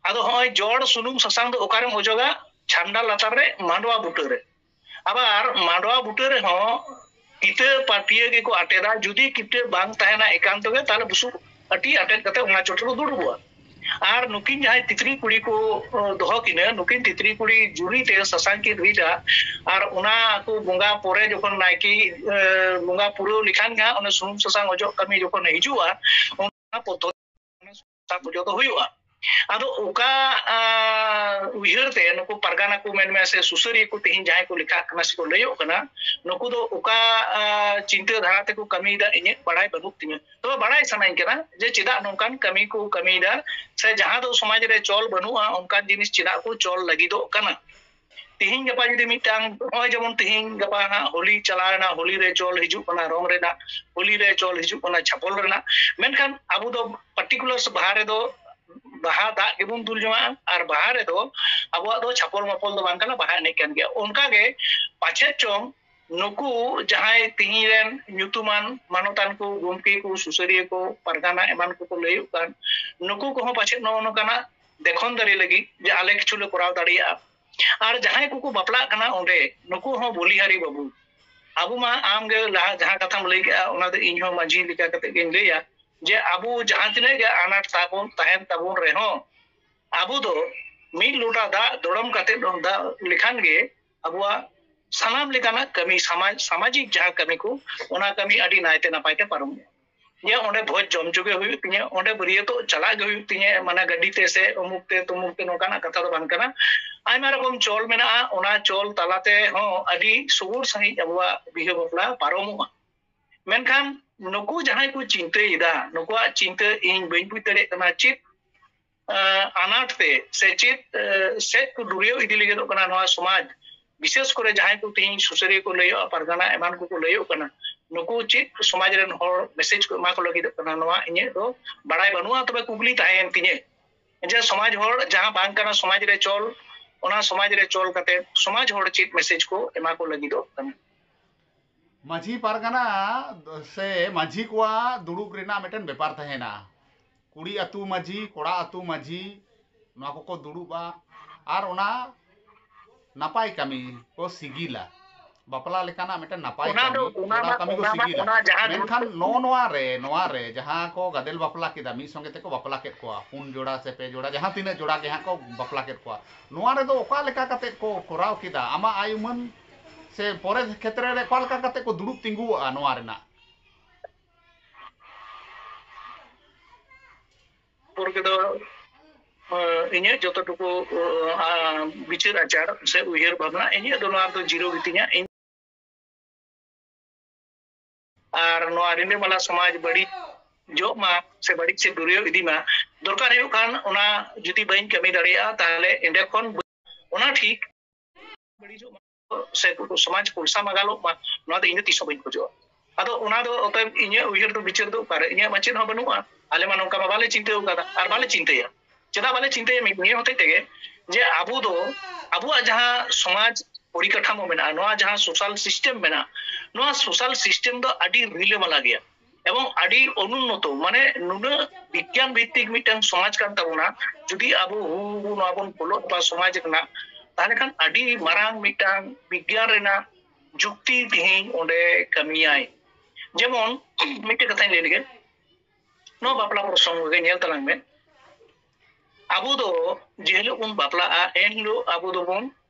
ᱟᱫᱚ ᱦᱚᱸᱜᱼᱚᱭ ᱡᱚᱲ ᱥᱩᱱᱩᱢ ᱥᱟᱥᱟᱝ ᱫᱚ ᱚᱠᱟᱨᱮᱢ ᱚᱡᱚᱜᱟ? ᱪᱷᱟᱢᱰᱟ ᱞᱟᱛᱟᱨ ᱨᱮ, ᱢᱟᱰᱣᱟ ᱵᱩᱴᱟᱹ ᱨᱮ᱾ ᱟᱵᱟᱨ ᱢᱟᱰᱣᱟ ᱵᱩᱴᱟᱹ ᱨᱮᱦᱚᱸ ᱠᱤᱛᱟᱹ ᱯᱟᱹᱴᱭᱟᱹ ᱜᱮᱠᱚ ᱟᱴᱮᱫᱟ᱾ ᱡᱩᱫᱤ ᱠᱤᱛᱟᱹ ᱵᱟᱝ ᱛᱟᱦᱮᱱᱟ ᱮᱠᱟᱱᱛᱚ ᱜᱮ, ᱛᱟᱦᱞᱮ ᱵᱩᱥᱩᱵ ᱟᱹᱴᱤ ᱟᱴᱮᱫ ᱠᱟᱛᱮ ᱚᱱᱟ ᱪᱚᱴ ᱨᱮᱠᱚ ᱫᱩᱲᱩᱵᱚᱜᱼᱟ᱾ ᱟᱨ ᱱᱩᱠᱤᱱ ᱡᱟᱦᱟᱸᱭ ᱛᱤᱛᱨᱤ ᱠᱩᱲᱤ ᱠᱚ, ᱚ, ᱫᱚᱦᱚ ᱠᱤᱱᱟᱹ, ᱱᱩᱠᱤᱱ ᱛᱤᱛᱨᱤ ᱠᱩᱲᱤ ᱡᱩᱨᱤ ᱛᱮ ᱥᱟᱥᱟᱝ ᱠᱤᱱ ᱨᱤᱫᱟ, ᱟᱨ ᱚᱱᱟ ᱠᱚ ᱵᱚᱸᱜᱟ ᱯᱚᱨᱮ ᱡᱚᱠᱷᱚᱱ ᱱᱟᱭᱠᱮ, ᱮ, ᱵᱚᱸᱜᱟ ᱯᱩᱨᱟᱹᱣ ᱞᱮᱠᱷᱟᱱ ᱜᱮ ᱦᱟᱸᱜ ᱚᱱᱟ ᱥᱩᱱᱩᱢ ᱥᱟᱥᱟᱝ ᱚᱡᱚᱜ ᱠᱟᱹᱢᱤ ᱡᱚᱠᱷᱚᱱ ᱦᱤᱡᱩᱜᱼᱟ, ᱚᱱᱟ ᱯᱚᱫᱽᱫᱷᱚᱛᱤ ᱥᱟᱥᱟᱝ ᱚᱡᱚᱜ ᱫᱚ ᱦᱩᱭᱩᱜᱼᱟ᱾ ᱟᱫᱚ ᱚᱠᱟ, ᱟ, ᱩᱭᱦᱟᱹᱨ ᱛᱮ ᱱᱩᱠᱩ ᱯᱟᱨᱜᱟᱱᱟ ᱠᱚ ᱢᱮᱱ ᱢᱮ ᱥᱮ ᱥᱩᱥᱟᱹᱨᱤᱭᱟᱹ ᱠᱚ ᱛᱮᱦᱮᱧ ᱡᱟᱦᱟᱸᱭ ᱠᱚ ᱞᱮᱠᱷᱟᱜ ᱠᱟᱱᱟ ᱥᱮᱠᱚ ᱞᱟᱹᱭᱚᱜ ᱠᱟᱱᱟ, ᱱᱩᱠᱩ ᱫᱚ ᱚᱠᱟ, ᱟ, ᱪᱤᱱᱛᱟᱹ ᱫᱷᱟᱨᱟ ᱛᱮᱠᱚ ᱠᱟᱹᱢᱤᱭᱮᱫᱟ, ᱤᱧᱟᱹᱜ ᱵᱟᱲᱟᱭ ᱵᱟᱹᱱᱩᱜ ᱛᱤᱧᱟᱹ᱾ ᱛᱚᱵᱮ ᱵᱟᱲᱟᱭ ᱥᱟᱱᱟᱧ ᱠᱟᱱᱟ ᱡᱮ ᱪᱮᱫᱟᱜ ᱱᱚᱝᱠᱟᱱ ᱠᱟᱹᱢᱤ ᱠᱚ ᱠᱟᱹᱢᱤᱭᱮᱫᱟ, ᱥᱮ ᱡᱟᱦᱟᱸ ᱫᱚ ᱥᱚᱢᱟᱡᱽ ᱨᱮ ᱪᱚᱞ ᱵᱟᱹᱱᱩᱜᱼᱟ, ᱚᱱᱠᱟᱱ ᱡᱤᱱᱤᱥ ᱪᱮᱫᱟᱜ ᱠᱚ ᱪᱚᱞ ᱞᱟᱹᱜᱤᱫᱚᱜ ᱠᱟᱱᱟ? ᱛᱤᱦᱤᱧ ᱜᱟᱯᱟ ᱡᱩᱫᱤ ᱢᱤᱫᱴᱟᱝ, ᱱᱚᱜᱼᱚᱭ ᱡᱮᱢᱚᱱ ᱛᱤᱦᱤᱧ ᱜᱟᱯᱟ ᱦᱟᱸᱜ ᱦᱳᱞᱤ ᱪᱟᱞᱟᱣ ᱮᱱᱟ, ᱦᱳᱞᱤ ᱨᱮ ᱪᱚᱞ ᱦᱤᱡᱩᱜ ᱠᱟᱱᱟ ᱨᱚᱝ ᱨᱮᱱᱟᱜ, ᱦᱳᱞᱤ ᱨᱮ ᱪᱚᱞ ᱦᱤᱡᱩᱜ ᱠᱟᱱᱟ ᱪᱷᱟᱯᱚᱞ ᱨᱮᱱᱟᱜ, ᱢᱮᱱᱠᱷᱟᱱ ᱟᱵᱚ ᱫᱚ particular ᱵᱟᱦᱟ ᱨᱮᱫᱚ ᱵᱟᱦᱟ ᱫᱟᱜ ᱜᱮᱵᱚᱱ ᱫᱩᱞ ᱡᱚᱝᱟᱜᱼᱟ, ᱟᱨ ᱵᱟᱦᱟ ᱨᱮᱫᱚ ᱟᱵᱚᱣᱟᱜ ᱫᱚ ᱪᱷᱟᱯᱚᱞ ᱢᱟᱯᱚᱞ ᱫᱚ ᱵᱟᱝ ᱠᱟᱱᱟ, ᱵᱟᱦᱟ ᱮᱱᱮᱡ ᱠᱟᱱ ᱜᱮᱭᱟ᱾ ᱚᱱᱠᱟ ᱜᱮ ᱯᱟᱪᱮᱫ ᱪᱚᱝ ᱱᱩᱠᱩ ᱡᱟᱦᱟᱸᱭ ᱛᱤᱦᱤᱧ ᱨᱮᱱ ᱧᱩᱛᱩᱢᱟᱱ ᱢᱟᱱᱚᱛᱟᱱ ᱠᱚ, ᱜᱚᱢᱠᱮ ᱠᱚ, ᱥᱩᱥᱟᱹᱨᱤᱭᱟᱹ ᱠᱚ, ᱯᱟᱨᱜᱟᱱᱟ ᱮᱢᱟᱱ ᱠᱚᱠᱚ ᱞᱟᱹᱭᱚᱜ ᱠᱟᱱ, ᱱᱩᱠᱩ ᱠᱚᱦᱚᱸ ᱯᱟᱪᱮᱫ ᱱᱚᱜᱼᱚ ᱱᱚᱝᱠᱟᱱᱟᱜ ᱫᱮᱠᱷᱚᱱ ᱫᱟᱨᱤ ᱞᱟᱹᱜᱤᱫ ᱡᱮ ᱟᱞᱮ ᱠᱤᱪᱷᱩ ᱞᱮ ᱠᱚᱨᱟᱣ ᱫᱟᱲᱮᱭᱟᱜᱼᱟ᱾ ᱟᱨ ᱡᱟᱦᱟᱸᱭ ᱠᱚᱠᱚ ᱵᱟᱯᱞᱟᱜ ᱠᱟᱱᱟ ᱚᱸᱰᱮ, ᱱᱩᱠᱩ ᱦᱚᱸ ᱵᱚᱞᱤᱦᱟᱨᱤ ᱵᱟᱹᱵᱩ, ᱟᱵᱚ ᱢᱟ ᱟᱢ ᱜᱮ ᱞᱟᱦᱟ ᱡᱟᱦᱟᱸ ᱠᱟᱛᱷᱟᱢ ᱞᱟᱹᱭ ᱠᱮᱜᱼᱟ, ᱚᱱᱟ ᱫᱚ ᱤᱧ ᱦᱚᱸ ᱢᱟᱹᱡᱷᱤ ᱞᱮᱠᱟ ᱠᱟᱛᱮ ᱜᱤᱧ ᱞᱟᱹᱭᱟ ᱡᱮ ᱟᱵᱚ ᱡᱟᱦᱟᱸ ᱛᱤᱱᱟᱹᱜ ᱜᱮ ᱟᱱᱟᱴ ᱛᱟᱵᱚᱱ ᱛᱟᱦᱮᱱ ᱛᱟᱵᱚᱱ ᱨᱮᱦᱚᱸ, ᱟᱵᱚ ᱫᱚ ᱢᱤᱫ ᱞᱚᱴᱟ ᱫᱟᱜ ᱫᱚᱲᱚᱢ ᱠᱟᱛᱮ ᱫᱚ ᱫᱟᱜ ᱞᱮᱠᱷᱟᱱ ᱜᱮ ᱟᱵᱚᱣᱟᱜ ᱥᱟᱱᱟᱢ ᱞᱮᱠᱟᱱᱟᱜ ᱠᱟᱹᱢᱤ, ᱥᱟᱢᱟᱡᱽ, ᱥᱟᱢᱟᱡᱤᱠ ᱡᱟᱦᱟᱸ ᱠᱟᱹᱢᱤ ᱠᱚ, ᱚᱱᱟ ᱠᱟᱹᱢᱤ ᱟᱹᱰᱤ ᱱᱟᱭᱛᱮ ᱱᱟᱯᱟᱭ ᱛᱮ ᱯᱟᱨᱚᱢᱚᱜᱼᱟ᱾ ᱤᱧᱟᱹᱜ ᱚᱸᱰᱮ ᱵᱷᱚᱡᱽ ᱡᱚᱢ ᱦᱚᱪᱚ ᱜᱮ ᱦᱩᱭᱩᱜ ᱛᱤᱧᱟᱹ, ᱚᱸᱰᱮ ᱵᱟᱹᱨᱭᱟᱹᱛᱚᱜ ᱪᱟᱞᱟᱜ ᱜᱮ ᱦᱩᱭᱩᱜ ᱛᱤᱧᱟᱹ, ᱢᱟᱱᱮ ᱜᱟᱹᱰᱤ ᱛᱮ ᱥᱮ ᱚᱢᱩᱠ ᱛᱮ ᱛᱩᱢᱩᱠ ᱛᱮ, ᱱᱚᱝᱠᱟᱱᱟᱜ ᱠᱟᱛᱷᱟ ᱫᱚ ᱵᱟᱝ ᱠᱟᱱᱟ᱾ ᱟᱭᱢᱟ ᱨᱚᱠᱚᱢ ᱪᱚᱞ ᱢᱮᱱᱟᱜᱼᱟ, ᱚᱱᱟ ᱪᱚᱞ ᱛᱟᱞᱟ ᱛᱮ ᱦᱚᱸ ᱟᱹᱰᱤ ᱥᱩᱜᱩᱲ ᱥᱟᱺᱦᱤᱡ ᱟᱵᱚᱣᱟᱜ ᱵᱤᱦᱟᱹ ᱵᱟᱯᱞᱟ ᱯᱟᱨᱚᱢᱚᱜᱼᱟ᱾ ᱢᱮᱱᱠᱷᱟᱱ ᱱᱩᱠᱩ ᱡᱟᱦᱟᱸᱭ ᱠᱚ ᱪᱤᱱᱛᱟᱹᱭᱮᱫᱟ, ᱱᱩᱠᱩᱣᱟᱜ ᱪᱤᱱᱛᱟᱹ ᱤᱧ ᱵᱟᱹᱧ ᱵᱩᱡᱽ ᱫᱟᱲᱮᱭᱟᱜ ᱠᱟᱱᱟ ᱪᱮᱫ, ᱟᱸ, ᱟᱱᱟᱴ ᱛᱮ ᱥᱮ ᱪᱮᱫ, ᱟᱸ, ᱥᱮᱫ ᱠᱚ ᱰᱩᱨᱤᱭᱟᱹᱣ ᱤᱫᱤ ᱞᱟᱹᱜᱤᱫᱚᱜ ᱠᱟᱱᱟ ᱱᱚᱣᱟ ᱥᱚᱢᱟᱡᱽ, ᱵᱤᱥᱮᱥ ᱠᱚᱨᱮ ᱡᱟᱦᱟᱸᱭ ᱠᱚ ᱛᱮᱦᱮᱧ ᱥᱩᱥᱟᱹᱨᱤᱭᱟᱹ ᱠᱚ ᱞᱟᱹᱭᱚᱜᱼᱟ, ᱯᱟᱨᱜᱟᱱᱟ ᱮᱢᱟᱱ ᱠᱚᱠᱚ ᱞᱟᱹᱭᱚᱜ ᱠᱟᱱᱟ, ᱱᱩᱠᱩ ᱪᱮᱫ ᱥᱚᱢᱟᱡᱽ ᱨᱮᱱ ᱦᱚᱲ ᱢᱮᱥᱮᱡᱽ ᱠᱚ ᱮᱢᱟ ᱠᱚ ᱞᱟᱹᱜᱤᱫᱚᱜ ᱠᱟᱱᱟ, ᱱᱚᱣᱟ ᱤᱧᱟᱹᱜ ᱫᱚ ᱵᱟᱲᱟᱭ ᱵᱟᱹᱱᱩᱜᱼᱟ᱾ ᱛᱚᱵᱮ ᱠᱩᱠᱞᱤ ᱛᱟᱦᱮᱸᱭᱮᱱ ᱛᱤᱧᱟᱹ ᱡᱮ ᱥᱚᱢᱟᱡᱽ ᱦᱚᱲ ᱡᱟᱦᱟᱸ ᱵᱟᱝ ᱠᱟᱱᱟ ᱥᱚᱢᱟᱡᱽ ᱨᱮ ᱪᱚᱞ, ᱚᱱᱟ ᱥᱚᱢᱟᱡᱽ ᱨᱮ ᱪᱚᱞ ᱠᱟᱛᱮ ᱥᱚᱢᱟᱡᱽ ᱦᱚᱲ ᱪᱮᱫ ᱢᱮᱥᱮᱡᱽ ᱠᱚ ᱮᱢᱟ ᱠᱚ ᱞᱟᱹᱜᱤᱫᱚᱜ ᱠᱟᱱᱟ? ᱢᱟᱹᱡᱷᱤ ᱯᱟᱨᱜᱟᱱᱟ ᱥᱮ ᱢᱟᱹᱡᱷᱤ ᱠᱚᱣᱟᱜ ᱫᱩᱲᱩᱵ ᱨᱮᱱᱟᱜ ᱢᱤᱫᱴᱮᱱ ᱵᱮᱯᱟᱨ ᱛᱟᱦᱮᱱᱟ᱾ ᱠᱩᱲᱤ ᱟᱹᱛᱩ ᱢᱟᱹᱡᱷᱤ, ᱠᱚᱲᱟ ᱟᱹᱛᱩ ᱢᱟᱹᱡᱷᱤ, ᱱᱚᱣᱟ ᱠᱚᱠᱚ ᱫᱩᱲᱩᱵᱼᱟ ᱟᱨ ᱚᱱᱟ ᱱᱟᱯᱟᱭ ᱠᱟᱹᱢᱤ ᱠᱚ ᱥᱤᱜᱤᱞᱟ᱾ ᱵᱟᱯᱞᱟ ᱞᱮᱠᱟᱱᱟᱜ ᱢᱤᱫᱴᱮᱱ ᱱᱟᱯᱟᱭ ᱚᱱᱟ ᱠᱟᱹᱢᱤ, ᱫᱚ ᱚᱱᱟ ᱠᱚᱨᱟᱣ ᱢᱟ ᱠᱟᱹᱢᱤ ᱠᱚ ᱚᱱᱟ ᱢᱟ ᱥᱤᱜᱤᱞᱟ᱾ ᱚᱱᱟ ᱡᱟᱦᱟᱸ ᱢᱮᱱᱠᱷᱟᱱ ᱱᱚᱜᱼᱚ ᱱᱚᱣᱟ ᱨᱮ, ᱱᱚᱣᱟ ᱨᱮ ᱡᱟᱦᱟᱸ ᱠᱚ ᱜᱟᱫᱮᱞ ᱵᱟᱯᱞᱟ ᱠᱮᱫᱟ, ᱢᱤᱫ ᱥᱚᱸᱜᱮ ᱛᱮᱠᱚ ᱵᱟᱯᱞᱟ ᱠᱮᱫ ᱠᱚᱣᱟ, ᱯᱩᱱ ᱡᱚᱲᱟ ᱥᱮ ᱯᱮ ᱡᱚᱲᱟ, ᱡᱟᱦᱟᱸ ᱛᱤᱱᱟᱹᱜ ᱡᱚᱲᱟ ᱜᱮ ᱦᱟᱸᱜ ᱠᱚ ᱵᱟᱯᱞᱟ ᱠᱮᱫ ᱠᱚᱣᱟ, ᱱᱚᱣᱟ ᱨᱮᱫᱚ ᱚᱠᱟ ᱞᱮᱠᱟ ᱠᱟᱛᱮᱫ ᱠᱚ ᱠᱚᱨᱟᱣ ᱠᱮᱫᱟ? ᱟᱢᱟᱜ ᱟᱭ ᱩᱢᱟᱹᱱ ᱥᱮ ᱯᱚᱨᱮ ᱠᱷᱮᱛᱨᱮ ᱨᱮ ᱚᱠᱟ ᱞᱮᱠᱟ ᱠᱟᱛᱮᱫ ᱠᱚ ᱫᱩᱲᱩᱵ ᱛᱤᱸᱜᱩᱣᱟᱜᱼᱟ ᱱᱚᱣᱟ ᱨᱮᱱᱟᱜ? ᱯᱚᱨ ᱠᱚᱫᱚ ᱤᱧᱟᱹᱜ ᱡᱚᱛᱚ ᱴᱩᱠᱩ ᱵᱤᱪᱟᱹᱨ ᱟᱪᱟᱨ ᱥᱮ ᱩᱭᱦᱟᱹᱨ ᱵᱷᱟᱵᱽᱱᱟ, ᱤᱧᱟᱹᱜ ᱫᱚ ᱱᱚᱣᱟ ᱫᱚ ᱡᱤᱨᱟᱹᱣ ᱜᱮᱛᱤᱧᱟ᱾ ᱤᱧ ᱟᱨ ᱱᱚᱣᱟ ᱨᱤᱞᱟᱹᱢᱟᱞᱟ ᱥᱚᱢᱟᱡᱽ ᱵᱟᱹᱲᱤᱡ ᱡᱚᱜ ᱢᱟ ᱥᱮ ᱵᱟᱹᱲᱤᱡ ᱥᱮ ᱫᱩᱨᱭᱟᱹᱣ ᱤᱫᱤ ᱢᱟ, ᱫᱚᱨᱠᱟᱨ ᱦᱩᱭᱩᱜ ᱠᱷᱟᱱ ᱚᱱᱟ ᱡᱩᱫᱤ ᱵᱟᱹᱧ ᱠᱟᱹᱢᱤ ᱫᱟᱲᱮᱭᱟᱜᱼᱟ, ᱛᱟᱦᱚᱞᱮ ᱮᱸᱰᱮ ᱠᱷᱚᱱ ᱚᱱᱟ ᱴᱷᱤᱠ ᱵᱟᱹᱲᱤᱡᱚᱜ ᱢᱟ ᱥᱮ ᱥᱚᱢᱟᱡᱽ ᱯᱚᱭᱥᱟ ᱢᱟᱜᱟᱞᱚᱜ ᱢᱟ, ᱱᱚᱣᱟ ᱫᱚ ᱤᱧ ᱫᱚ ᱛᱤᱥ ᱦᱚᱸ ᱵᱟᱹᱧ ᱠᱷᱚᱡᱚᱜᱼᱟ᱾ ᱟᱫᱚ ᱚᱱᱟ ᱫᱚ ᱚᱛᱚᱭᱮᱵ ᱤᱧᱟᱹᱜ ᱩᱭᱦᱟᱹᱨ ᱫᱚ ᱵᱤᱪᱟᱹᱨ ᱫᱚ ᱚᱠᱟᱨᱮ? ᱤᱧᱟᱹᱜ ᱢᱟ ᱪᱮᱫ ᱦᱚᱸ ᱵᱟᱹᱱᱩᱜᱼᱟ᱾ ᱟᱞᱮ ᱢᱟ ᱱᱚᱝᱠᱟ ᱢᱟ ᱵᱟᱞᱮ ᱪᱤᱱᱛᱟᱹ ᱟᱠᱟᱫᱟ ᱟᱨ ᱵᱟᱞᱮ ᱪᱤᱱᱛᱟᱹᱭᱟ᱾ ᱪᱮᱫᱟᱜ ᱵᱟᱞᱮ ᱪᱤᱱᱛᱟᱹᱭᱟ? ᱱᱤᱭᱟᱹ ᱦᱚᱛᱮᱡ ᱛᱮᱜᱮ ᱡᱮ ᱟᱵᱚ ᱫᱚ ᱟᱵᱚᱣᱟᱜ ᱡᱟᱦᱟᱸ ᱥᱚᱢᱟᱡᱽ ᱯᱚᱨᱤᱠᱟᱴᱷᱟᱢᱳ ᱢᱮᱱᱟᱜᱼᱟ, ᱱᱚᱣᱟ ᱡᱟᱦᱟᱸ ᱥᱳᱥᱟᱞ ᱥᱤᱥᱴᱮᱢ ᱢᱮᱱᱟᱜᱼᱟ, ᱱᱚᱣᱟ ᱥᱳᱥᱟᱞ ᱥᱤᱥᱴᱮᱢ ᱫᱚ ᱟᱹᱰᱤ ᱨᱤᱞᱟᱹᱢᱟᱞᱟ ᱜᱮᱭᱟ ᱮᱵᱚᱝ ᱟᱹᱰᱤ ᱚᱱᱩᱱᱱᱚᱛᱚ, ᱢᱟᱱᱮ ᱱᱩᱱᱟᱹᱜ ᱵᱤᱜᱽᱜᱟᱱ ᱵᱷᱤᱛᱛᱤᱠ ᱢᱤᱫᱴᱟᱝ ᱥᱚᱢᱟᱡᱽ ᱠᱟᱱ ᱛᱟᱵᱚᱱᱟ᱾ ᱡᱩᱫᱤ ᱟᱵᱚ ᱦᱩ ᱦᱩ ᱱᱚᱣᱟ ᱵᱚᱱ ᱯᱷᱚᱞᱚ ᱦᱚᱴᱚ ᱠᱟᱜᱼᱟ ᱥᱚᱢᱟᱡᱽ ᱨᱮᱱᱟᱜ, ᱛᱟᱦᱚᱞᱮ ᱠᱷᱟᱱ ᱟᱹᱰᱤ ᱢᱟᱨᱟᱝ ᱢᱤᱫᱴᱟᱝ ᱵᱤᱜᱽᱜᱟᱱ ᱨᱮᱱᱟᱜ ᱡᱩᱠᱛᱤ ᱛᱮᱦᱮᱧ ᱚᱸᱰᱮ ᱠᱟᱹᱢᱤᱭᱟᱭ᱾ ᱡᱮᱢᱚᱱ ᱢᱤᱫᱴᱮᱡ ᱠᱟᱛᱷᱟᱧ ᱞᱟᱹᱭ ᱞᱮᱜᱮ, ᱱᱚᱣᱟ ᱵᱟᱯᱞᱟ ᱯᱨᱚᱥᱚᱝᱜᱚ ᱜᱮ ᱧᱮᱞ ᱛᱟᱞᱟᱝ ᱢᱮ᱾ ᱟᱵᱚ ᱫᱚ ᱡᱮ ᱦᱤᱞᱳᱜ ᱵᱚᱱ ᱵᱟᱯᱞᱟᱜᱼᱟ, ᱮᱱ ᱦᱤᱞᱳᱜ ᱟᱵᱚ ᱫᱚᱵᱚᱱ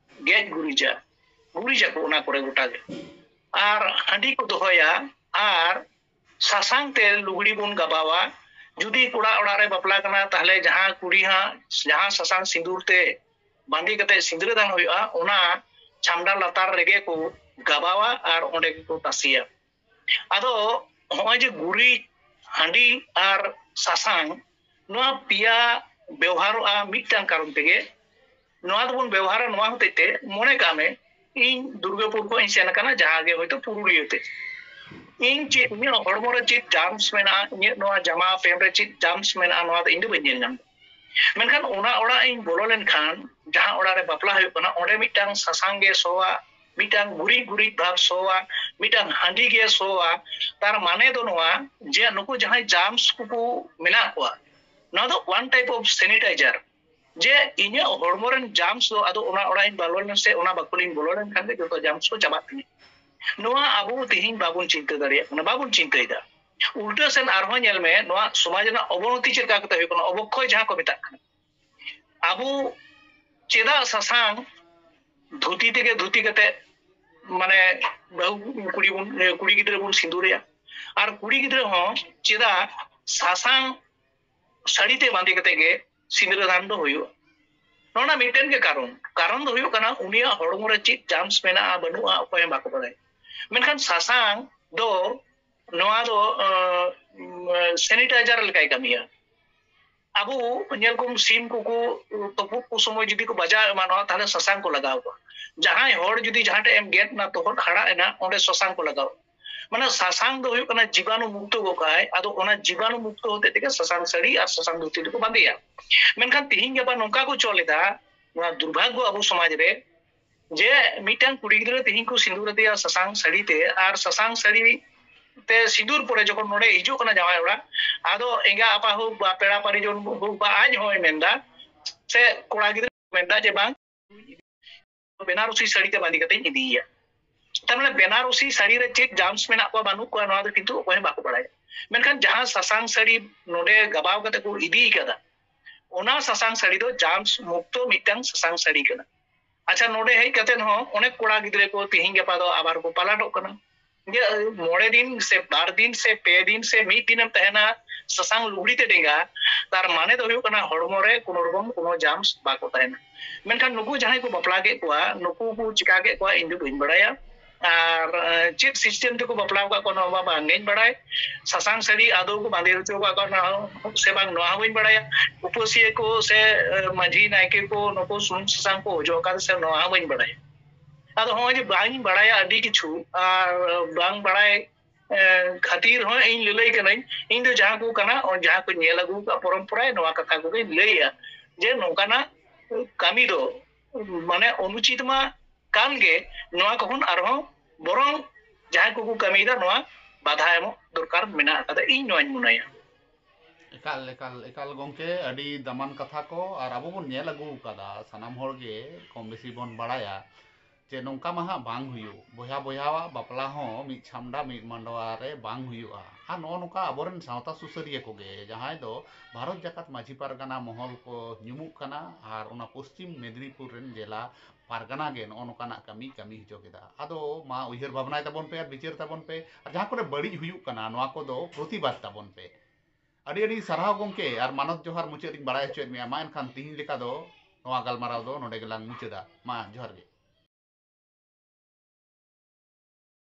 ᱜᱮᱡ ᱜᱩᱨᱤᱡᱟ, ᱜᱩᱨᱤᱡᱟᱠᱚ ᱚᱱᱟ ᱠᱚᱨᱮ ᱜᱚᱴᱟ ᱜᱮ, ᱟᱨ ᱦᱟᱺᱰᱤ ᱠᱚ ᱫᱚᱦᱚᱭᱟ ᱟᱨ ᱥᱟᱥᱟᱝ ᱛᱮ ᱞᱩᱜᱽᱲᱤ ᱵᱚᱱ ᱜᱟᱵᱟᱣᱟ᱾ ᱡᱩᱫᱤ ᱠᱚᱲᱟ ᱚᱲᱟᱜ ᱨᱮ ᱵᱟᱯᱞᱟ ᱠᱟᱱᱟ, ᱛᱟᱦᱞᱮ ᱡᱟᱦᱟᱸ ᱠᱩᱲᱤ ᱦᱟᱸᱜ ᱡᱟᱦᱟᱸ ᱥᱟᱥᱟᱝ ᱥᱤᱸᱫᱩᱨ ᱛᱮ ᱵᱟᱸᱫᱮ ᱠᱟᱛᱮ ᱥᱤᱸᱫᱽᱨᱟᱹ ᱫᱟᱱ ᱦᱩᱭᱩᱜᱼᱟ, ᱚᱱᱟ ᱪᱷᱟᱢᱰᱟ ᱞᱟᱛᱟᱨ ᱨᱮᱜᱮ ᱠᱚ ᱜᱟᱵᱟᱣᱟ ᱟᱨ ᱚᱸᱰᱮ ᱜᱮᱠᱚ ᱛᱟᱥᱮᱭᱟ᱾ ᱟᱫᱚ ᱦᱚᱸᱜᱼᱚᱭ ᱡᱮ ᱜᱩᱨᱤᱡ, ᱦᱟᱺᱰᱤ ᱟᱨ ᱥᱟᱥᱟᱝ, ᱱᱚᱣᱟ ᱯᱮᱭᱟ ᱵᱮᱣᱦᱟᱨᱚᱜᱼᱟ ᱢᱤᱫᱴᱟᱝ ᱠᱟᱨᱚᱱ ᱛᱮᱜᱮ᱾ ᱱᱚᱣᱟ ᱫᱚᱵᱚᱱ ᱵᱮᱣᱦᱟᱨᱟ ᱱᱚᱣᱟ ᱦᱚᱛᱮᱡ ᱛᱮ, ᱢᱚᱱᱮ ᱠᱟᱜ ᱢᱮ ᱤᱧ ᱫᱩᱨᱜᱟᱹᱯᱩᱨ ᱠᱷᱚᱱ ᱤᱧ ᱥᱮᱱ ᱟᱠᱟᱱᱟ, ᱡᱟᱦᱟᱸ ᱜᱮ ᱦᱚᱭᱛᱳ ᱯᱩᱨᱩᱞᱤᱭᱟᱹ ᱛᱮ, ᱤᱧ ᱪᱮᱫ ᱤᱧᱟᱹᱜ ᱦᱚᱲᱢᱚ ᱨᱮ ᱪᱮᱫ ᱡᱟᱢᱥ ᱢᱮᱱᱟᱜᱼᱟ, ᱤᱧᱟᱹᱜ ᱱᱚᱣᱟ ᱡᱟᱢᱟ ᱯᱮᱱ ᱨᱮ ᱪᱮᱫ ᱡᱟᱢᱥ ᱢᱮᱱᱟᱜᱼᱟ, ᱱᱚᱣᱟ ᱫᱚ ᱤᱧ ᱫᱚ ᱵᱟᱹᱧ ᱧᱮᱞ ᱧᱟᱢ ᱮᱫᱟ᱾ ᱢᱮᱱᱠᱷᱟᱱ ᱚᱱᱟ ᱚᱲᱟᱜ ᱤᱧ ᱵᱚᱞᱚ ᱞᱮᱱᱠᱷᱟᱱ, ᱡᱟᱦᱟᱸ ᱚᱲᱟᱜ ᱨᱮ ᱵᱟᱯᱞᱟ ᱦᱩᱭᱩᱜ ᱠᱟᱱᱟ, ᱚᱸᱰᱮ ᱢᱤᱫᱴᱟᱝ ᱥᱟᱥᱟᱝ ᱜᱮ ᱥᱚᱣᱟ, ᱢᱤᱫᱴᱟᱝ ᱜᱩᱨᱤᱡ ᱜᱩᱨᱤᱡ ᱵᱷᱟᱵᱽ ᱥᱚᱣᱟ, ᱢᱤᱫᱴᱟᱝ ᱦᱟᱺᱰᱤ ᱜᱮ ᱥᱚᱣᱟ᱾ ᱛᱟᱨ ᱢᱟᱱᱮ ᱫᱚ ᱱᱚᱣᱟ ᱡᱮ ᱱᱩᱠᱩ ᱡᱟᱦᱟᱸᱭ ᱡᱟᱢᱥ ᱠᱚᱠᱚ ᱢᱮᱱᱟᱜ ᱠᱚᱣᱟ, ᱱᱚᱣᱟ ᱫᱚ one type of sanitizer᱾ ᱡᱮ ᱤᱧᱟᱹᱜ ᱦᱚᱲᱢᱚ ᱨᱮᱱ ᱡᱟᱢᱥ ᱫᱚ ᱟᱫᱚ ᱚᱱᱟ ᱚᱲᱟᱜ ᱤᱧ ᱵᱚᱞᱚ ᱞᱮᱱ ᱥᱮ ᱚᱱᱟ ᱵᱟᱠᱷᱳᱞ ᱤᱧ ᱵᱚᱞᱚ ᱞᱮᱱᱠᱷᱟᱱ ᱜᱮ ᱡᱚᱛᱚ ᱡᱟᱢᱥ ᱠᱚ ᱪᱟᱵᱟᱜ ᱛᱤᱧᱟᱹ᱾ ᱱᱚᱣᱟ ᱟᱵᱚ ᱛᱮᱦᱮᱧ ᱵᱟᱵᱚᱱ ᱪᱤᱱᱛᱟᱹ ᱫᱟᱲᱮᱭᱟᱜ ᱠᱟᱱᱟ, ᱵᱟᱵᱚᱱ ᱪᱤᱱᱛᱟᱹᱭᱮᱫᱟ᱾ ᱩᱞᱴᱟᱹ ᱥᱮᱱ ᱟᱨᱦᱚᱸ ᱧᱮᱞ ᱢᱮ, ᱱᱚᱣᱟ ᱥᱚᱢᱟᱡᱽ ᱨᱮᱱᱟᱜ ᱚᱵᱚᱱᱚᱛᱤ ᱪᱮᱫ ᱞᱮᱠᱟ ᱠᱟᱛᱮ ᱦᱩᱭᱩᱜ ᱠᱟᱱᱟ, ᱚᱵᱚᱠᱠᱷᱚᱭ ᱡᱟᱦᱟᱸ ᱠᱚ ᱢᱮᱛᱟᱜ ᱠᱟᱱᱟ᱾ ᱟᱵᱚ ᱪᱮᱫᱟᱜ ᱥᱟᱥᱟᱝ ᱫᱷᱩᱛᱤ ᱛᱮᱜᱮ ᱫᱷᱩᱛᱤ ᱠᱟᱛᱮ, ᱢᱟᱱᱮ, ᱵᱟᱹᱦᱩ ᱠᱩᱲᱤ ᱵᱚᱱ, ᱠᱩᱲᱤ ᱜᱤᱫᱽᱨᱟᱹ ᱵᱚᱱ ᱥᱤᱸᱫᱩᱨᱮᱭᱟ, ᱟᱨ ᱠᱩᱲᱤ ᱜᱤᱫᱽᱨᱟᱹ ᱦᱚᱸ ᱪᱮᱫᱟᱜ ᱥᱟᱥᱟᱝ ᱥᱟᱹᱲᱤ ᱛᱮ ᱵᱟᱸᱫᱮ ᱠᱟᱛᱮ ᱜᱮ ᱥᱤᱸᱫᱽᱨᱟᱹ ᱫᱟᱱ ᱫᱚ ᱦᱩᱭᱩᱜᱼᱟ? ᱱᱚᱣᱟ ᱢᱤᱫᱴᱮᱱ ᱜᱮ ᱠᱟᱨᱚᱱ᱾ ᱠᱟᱨᱚᱱ ᱫᱚ ᱦᱩᱭᱩᱜ ᱠᱟᱱᱟ, ᱩᱱᱤᱭᱟᱜ ᱦᱚᱲᱢᱚ ᱨᱮ ᱪᱮᱫ ᱡᱟᱢᱥ ᱢᱮᱱᱟᱜᱼᱟ, ᱵᱟᱹᱱᱩᱜᱼᱟ, ᱚᱠᱚᱭ ᱦᱚᱸ ᱵᱟᱠᱚ ᱵᱟᱲᱟᱭᱟ᱾ ᱢᱮᱱᱠᱷᱟᱱ ᱥᱟᱥᱟᱝ ᱫᱚ, ᱱᱚᱣᱟ ᱫᱚ, ᱥᱮᱱᱤᱴᱟᱭᱡᱟᱨ ᱞᱮᱠᱟᱭ ᱠᱟᱹᱢᱤᱭᱟ᱾ ᱟᱵᱚ ᱧᱮᱞ ᱠᱚᱢ, ᱥᱤᱢ ᱠᱚᱠᱚ ᱛᱩᱯᱩᱫ ᱠᱚ ᱥᱚᱢᱚᱭ ᱡᱩᱫᱤ ᱠᱚ ᱵᱟᱡᱟᱣ ᱮᱢᱟᱱᱚᱜᱼᱟ, ᱛᱟᱦᱞᱮ ᱥᱟᱥᱟᱝ ᱠᱚ ᱞᱟᱜᱟᱣ ᱠᱚᱣᱟ᱾ ᱡᱟᱦᱟᱸᱭ ᱦᱚᱲ ᱡᱩᱫᱤ ᱡᱟᱦᱟᱸᱴᱷᱮᱱ ᱮᱢ ᱜᱮᱫ ᱮᱱᱟ, ᱛᱚᱦᱚᱫ ᱦᱟᱲᱟᱜ ᱮᱱᱟ, ᱚᱸᱰᱮ ᱥᱟᱥᱟᱝ ᱠᱚ ᱞᱟᱜᱟᱣᱟ᱾ ᱢᱟᱱᱮ ᱥᱟᱥᱟᱝ ᱫᱚ ᱦᱩᱭᱩᱜ ᱠᱟᱱᱟ ᱡᱤᱵᱟᱱᱩ ᱢᱩᱠᱛᱚ ᱜᱚᱜ ᱠᱟᱜᱼᱟᱭ᱾ ᱟᱫᱚ ᱚᱱᱟ ᱡᱤᱵᱟᱱᱩ ᱢᱩᱠᱛᱚ ᱦᱚᱛᱮᱡ ᱛᱮᱜᱮ ᱥᱟᱥᱟᱝ ᱥᱟᱹᱲᱤ ᱟᱨ ᱥᱟᱥᱟᱝ ᱫᱷᱩᱛᱤ ᱫᱚᱠᱚ ᱵᱟᱸᱫᱮᱭᱟ᱾ ᱢᱮᱱᱠᱷᱟᱱ ᱛᱤᱦᱤᱧ ᱜᱟᱯᱟ ᱱᱚᱝᱠᱟ ᱠᱚ ᱪᱚᱞ ᱮᱫᱟ, ᱱᱚᱣᱟ ᱫᱩᱨᱵᱷᱟᱜᱽᱜᱚ ᱟᱵᱚ ᱥᱚᱢᱟᱡᱽ ᱨᱮ, ᱡᱮ ᱢᱤᱫᱴᱟᱝ ᱠᱩᱲᱤ ᱜᱤᱫᱽᱨᱟᱹ ᱛᱤᱦᱤᱧ ᱠᱚ ᱥᱤᱸᱫᱩᱨ ᱟᱫᱮᱭᱟ ᱥᱟᱥᱟᱝ ᱥᱟᱹᱲᱤ ᱛᱮ, ᱟᱨ ᱥᱟᱥᱟᱝ ᱥᱟᱹᱲᱤ ᱛᱮ ᱥᱤᱸᱫᱩᱨ ᱯᱚᱨᱮ ᱡᱚᱠᱷᱚᱱ ᱱᱚᱰᱮ ᱦᱤᱡᱩᱜ ᱠᱟᱱᱟ ᱡᱟᱶᱟᱭ ᱚᱲᱟᱜ, ᱟᱫᱚ ᱮᱸᱜᱟ ᱟᱯᱟ ᱦᱳᱠ ᱵᱟ ᱯᱮᱲᱟ ᱯᱟᱨᱤᱡᱚᱱ ᱦᱳᱠ ᱵᱟ ᱟᱡ ᱦᱚᱸᱭ ᱢᱮᱱᱫᱟ, ᱥᱮ ᱠᱚᱲᱟ ᱜᱤᱫᱽᱨᱟᱹ ᱢᱮᱱᱫᱟ ᱡᱮ, "ᱵᱟᱝ, ᱵᱮᱱᱟᱨᱚᱥᱤ ᱥᱟᱹᱲᱤ ᱛᱮ ᱵᱟᱸᱫᱮ ᱠᱟᱛᱮᱧ ᱤᱫᱤᱭᱮᱭᱟ᱾" ᱛᱟᱨ ᱢᱟᱱᱮ ᱵᱮᱱᱟᱨᱚᱥᱤ ᱥᱟᱹᱲᱤ ᱨᱮ ᱪᱮᱫ ᱡᱟᱢᱥ ᱢᱮᱱᱟᱜ ᱠᱚᱣᱟ ᱵᱟᱹᱱᱩᱜ ᱠᱚᱣᱟ, ᱱᱚᱣᱟ ᱫᱚ ᱠᱤᱱᱛᱩ ᱚᱠᱚᱭ ᱦᱚᱸ ᱵᱟᱠᱚ ᱵᱟᱲᱟᱭᱟ᱾ ᱢᱮᱱᱠᱷᱟᱱ ᱡᱟᱦᱟᱸ ᱥᱟᱥᱟᱝ ᱥᱟᱹᱲᱤ ᱱᱚᱰᱮ ᱜᱟᱵᱟᱣ ᱠᱟᱛᱮ ᱠᱚ ᱤᱫᱤ ᱠᱟᱫᱟ, ᱚᱱᱟ ᱥᱟᱥᱟᱝ ᱥᱟᱹᱲᱤ ᱫᱚ ᱡᱟᱢᱥ ᱢᱩᱠᱛᱚ ᱢᱤᱫᱴᱟᱝ ᱥᱟᱥᱟᱝ ᱥᱟᱹᱲᱤ ᱠᱟᱱᱟ᱾ ᱟᱪᱪᱷᱟ, ᱱᱚᱰᱮ ᱦᱮᱡ ᱠᱟᱛᱮ ᱦᱚᱸ ᱚᱱᱮᱠ ᱠᱚᱲᱟ ᱜᱤᱫᱽᱨᱟᱹ ᱠᱚ ᱛᱤᱦᱤᱧ ᱜᱟᱯᱟ ᱫᱚ ᱟᱵᱟᱨ ᱠᱚ ᱯᱟᱞᱟᱴᱚᱜ ᱠᱟᱱᱟ᱾ ᱡᱮ ᱢᱚᱬᱮ ᱫᱤᱱ ᱥᱮ ᱵᱟᱨ ᱫᱤᱱ ᱥᱮ ᱯᱮ ᱫᱤᱱ ᱥᱮ ᱢᱤᱫ ᱫᱤᱱᱮᱢ ᱛᱟᱦᱮᱱᱟ ᱥᱟᱥᱟᱝ ᱞᱩᱜᱽᱲᱤ ᱛᱮ ᱰᱮᱸᱜᱟ, ᱛᱟᱨ ᱢᱟᱱᱮ ᱫᱚ ᱦᱩᱭᱩᱜ ᱠᱟᱱᱟ ᱦᱚᱲᱢᱚ ᱨᱮ ᱠᱳᱱᱳ ᱨᱚᱠᱚᱢ ᱠᱳᱱᱳ ᱡᱟᱢᱥ ᱵᱟᱠᱚ ᱛᱟᱦᱮᱱᱟ᱾ ᱢᱮᱱᱠᱷᱟᱱ ᱱᱩᱠᱩ ᱡᱟᱦᱟᱸᱭ ᱠᱚ ᱵᱟᱯᱞᱟ ᱠᱮᱫ ᱠᱚᱣᱟ, ᱱᱩᱠᱩ ᱠᱚ ᱪᱤᱠᱟ ᱠᱮᱫ ᱠᱚᱣᱟ ᱤᱧ ᱫᱚ ᱵᱟᱹᱧ ᱵᱟᱲᱟᱭᱟ᱾ ᱟᱨ, ᱮ, ᱪᱮᱫ ᱥᱤᱥᱴᱮᱢ ᱛᱮᱠᱚ ᱵᱟᱯᱞᱟ ᱟᱠᱟᱫ ᱠᱚᱣᱟ, ᱱᱚᱣᱟ ᱢᱟ ᱵᱟᱝ ᱜᱤᱧ ᱵᱟᱲᱟᱭ᱾ ᱥᱟᱥᱟᱝ ᱥᱟᱹᱲᱤ ᱟᱫᱚ ᱠᱚ ᱵᱟᱸᱫᱮ ᱦᱚᱪᱚ ᱟᱠᱟᱫ ᱠᱚᱣᱟ, ᱱᱚᱣᱟ ᱦᱚᱸ ᱥᱮ ᱵᱟᱝ, ᱱᱚᱣᱟ ᱦᱚᱸ ᱵᱟᱹᱧ ᱵᱟᱲᱟᱭᱟ᱾ ᱩᱯᱟᱹᱥᱤᱭᱟᱹ ᱠᱚ ᱥᱮ, ᱮ, ᱢᱟᱹᱡᱷᱤ ᱱᱟᱭᱠᱮ ᱠᱚ ᱱᱩᱠᱩ ᱥᱩᱱᱩᱢ ᱥᱟᱥᱟᱝ ᱠᱚ ᱚᱡᱚᱜ ᱟᱠᱟᱫᱟ ᱥᱮ, ᱱᱚᱣᱟ ᱦᱚᱸ ᱵᱟᱹᱧ ᱵᱟᱲᱟᱭᱟ᱾ ᱟᱫᱚ ᱦᱚᱸᱜᱼᱚᱭ ᱡᱮ ᱵᱟᱹᱧ ᱵᱟᱲᱟᱭᱟ ᱟᱹᱰᱤ ᱠᱤᱪᱷᱩ, ᱟᱨ ᱵᱟᱝ ᱵᱟᱲᱟᱭ, ᱮ, ᱠᱷᱟᱹᱛᱤᱨ ᱦᱚᱸ ᱤᱧ ᱞᱟᱹᱞᱟᱹᱭ ᱠᱟᱹᱱᱟᱹᱧ᱾ ᱤᱧ ᱫᱚ ᱡᱟᱦᱟᱸ ᱠᱚ ᱠᱟᱱᱟ, ᱡᱟᱦᱟᱸ ᱠᱚ ᱧᱮᱞ ᱟᱹᱜᱩ ᱟᱠᱟᱫ ᱯᱚᱨᱚᱢᱯᱚᱨᱟᱭ, ᱱᱚᱣᱟ ᱠᱟᱛᱷᱟ ᱠᱚᱜᱮᱧ ᱞᱟᱹᱭᱟ ᱡᱮ ᱱᱚᱝᱠᱟᱱᱟᱜ ᱠᱟᱹᱢᱤ ᱫᱚ, ᱢᱟᱱᱮ, ᱚᱱᱩᱪᱤᱛ ᱢᱟ ᱠᱟᱱ ᱜᱮ, ᱱᱚᱣᱟ ᱠᱚ ᱠᱷᱚᱱ ᱟᱨᱦᱚᱸ ᱵᱚᱨᱚᱝ ᱡᱟᱦᱟᱸᱭ ᱠᱚᱠᱚ ᱠᱟᱹᱢᱤᱭᱮᱫᱟ, ᱱᱚᱣᱟ ᱵᱟᱫᱷᱟ ᱮᱢᱚᱜ ᱫᱚᱨᱠᱟᱨ ᱢᱮᱱᱟᱜ ᱟᱠᱟᱫᱟ, ᱤᱧ ᱱᱚᱣᱟᱧ ᱢᱚᱱᱮᱭᱟ᱾ ᱮᱠᱟᱞ ᱮᱠᱟᱞ ᱮᱠᱟᱞ ᱜᱚᱢᱠᱮ, ᱟᱹᱰᱤ ᱫᱟᱢᱟᱱ ᱠᱟᱛᱷᱟ ᱠᱚ᱾ ᱟᱨ ᱟᱵᱚ ᱵᱚᱱ ᱧᱮᱞ ᱟᱹᱜᱩ ᱟᱠᱟᱫᱟ, ᱥᱟᱱᱟᱢ ᱦᱚᱲ ᱜᱮ ᱠᱚᱢ ᱵᱮᱥᱤ ᱵᱚᱱ ᱵᱟᱲᱟᱭᱟ ᱡᱮ ᱱᱚᱝᱠᱟ ᱢᱟ ᱦᱟᱸᱜ ᱵᱟᱝ ᱦᱩᱭᱩᱜ, ᱵᱚᱭᱦᱟ ᱵᱚᱭᱦᱟᱣᱟᱜ ᱵᱟᱯᱞᱟ ᱦᱚᱸ ᱢᱤᱫ ᱪᱷᱟᱢᱰᱟ ᱢᱤᱫ ᱢᱟᱰᱣᱟ ᱨᱮ ᱵᱟᱝ ᱦᱩᱭᱩᱜᱼᱟ᱾ ᱟᱨ ᱱᱚᱜᱼᱚ ᱱᱚᱝᱠᱟ ᱟᱵᱚᱨᱮᱱ ᱥᱟᱶᱛᱟ ᱥᱩᱥᱟᱹᱨᱤᱭᱟᱹ ᱠᱚᱜᱮ, ᱡᱟᱦᱟᱸᱭ ᱫᱚ ᱵᱷᱟᱨᱚᱛ ᱡᱟᱠᱟᱛ ᱢᱟᱹᱡᱷᱤ ᱯᱟᱨᱜᱟᱱᱟ ᱢᱚᱦᱚᱞ ᱠᱚ ᱧᱩᱢᱩᱜ ᱠᱟᱱᱟ ᱟᱨ ᱚᱱᱟ ᱯᱚᱥᱪᱤᱢ ᱢᱮᱫᱽᱱᱤᱯᱩᱨ ᱨᱮᱱ ᱡᱮᱞᱟ ᱯᱟᱨᱜᱟᱱᱟ ᱜᱮ ᱱᱚᱜᱼᱚ ᱱᱚᱝᱠᱟᱱᱟᱜ ᱠᱟᱹᱢᱤ ᱠᱟᱹᱢᱤ ᱦᱚᱪᱚ ᱠᱮᱫᱟ᱾ ᱟᱫᱚ ᱢᱟ ᱩᱭᱦᱟᱹᱨ ᱵᱷᱟᱵᱽᱱᱟᱭ ᱛᱟᱵᱚᱱ ᱯᱮ ᱟᱨ ᱵᱤᱪᱟᱹᱨ ᱛᱟᱵᱚᱱ ᱯᱮ, ᱟᱨ ᱡᱟᱦᱟᱸ ᱠᱚᱨᱮ ᱵᱟᱹᱲᱤᱡ ᱦᱩᱭᱩᱜ ᱠᱟᱱᱟ ᱱᱚᱣᱟ ᱠᱚᱫᱚ ᱯᱨᱚᱛᱤᱵᱟᱫ ᱛᱟᱵᱚᱱ ᱯᱮ᱾ ᱟᱹᱰᱤ ᱟᱹᱰᱤ ᱥᱟᱨᱦᱟᱣ ᱜᱚᱢᱠᱮ, ᱟᱨ ᱢᱟᱱᱚᱛ ᱡᱚᱦᱟᱨ ᱢᱩᱪᱟᱹᱫ ᱨᱤᱧ ᱵᱟᱲᱟᱭ ᱦᱚᱪᱚᱭᱮᱫ ᱢᱮᱭᱟ᱾ ᱢᱟ ᱮᱱᱠᱷᱟᱱ ᱛᱤᱦᱤᱧ ᱞᱮᱠᱟ ᱫᱚ ᱱᱚᱣᱟ ᱜᱟᱞᱢᱟᱨᱟᱣ ᱫᱚ ᱱᱚᱰᱮ ᱜᱮᱞᱟᱝ ᱢᱩᱪᱟᱹᱫᱟ᱾ ᱢᱟ ᱡᱚᱦᱟᱨ ᱜᱮ᱾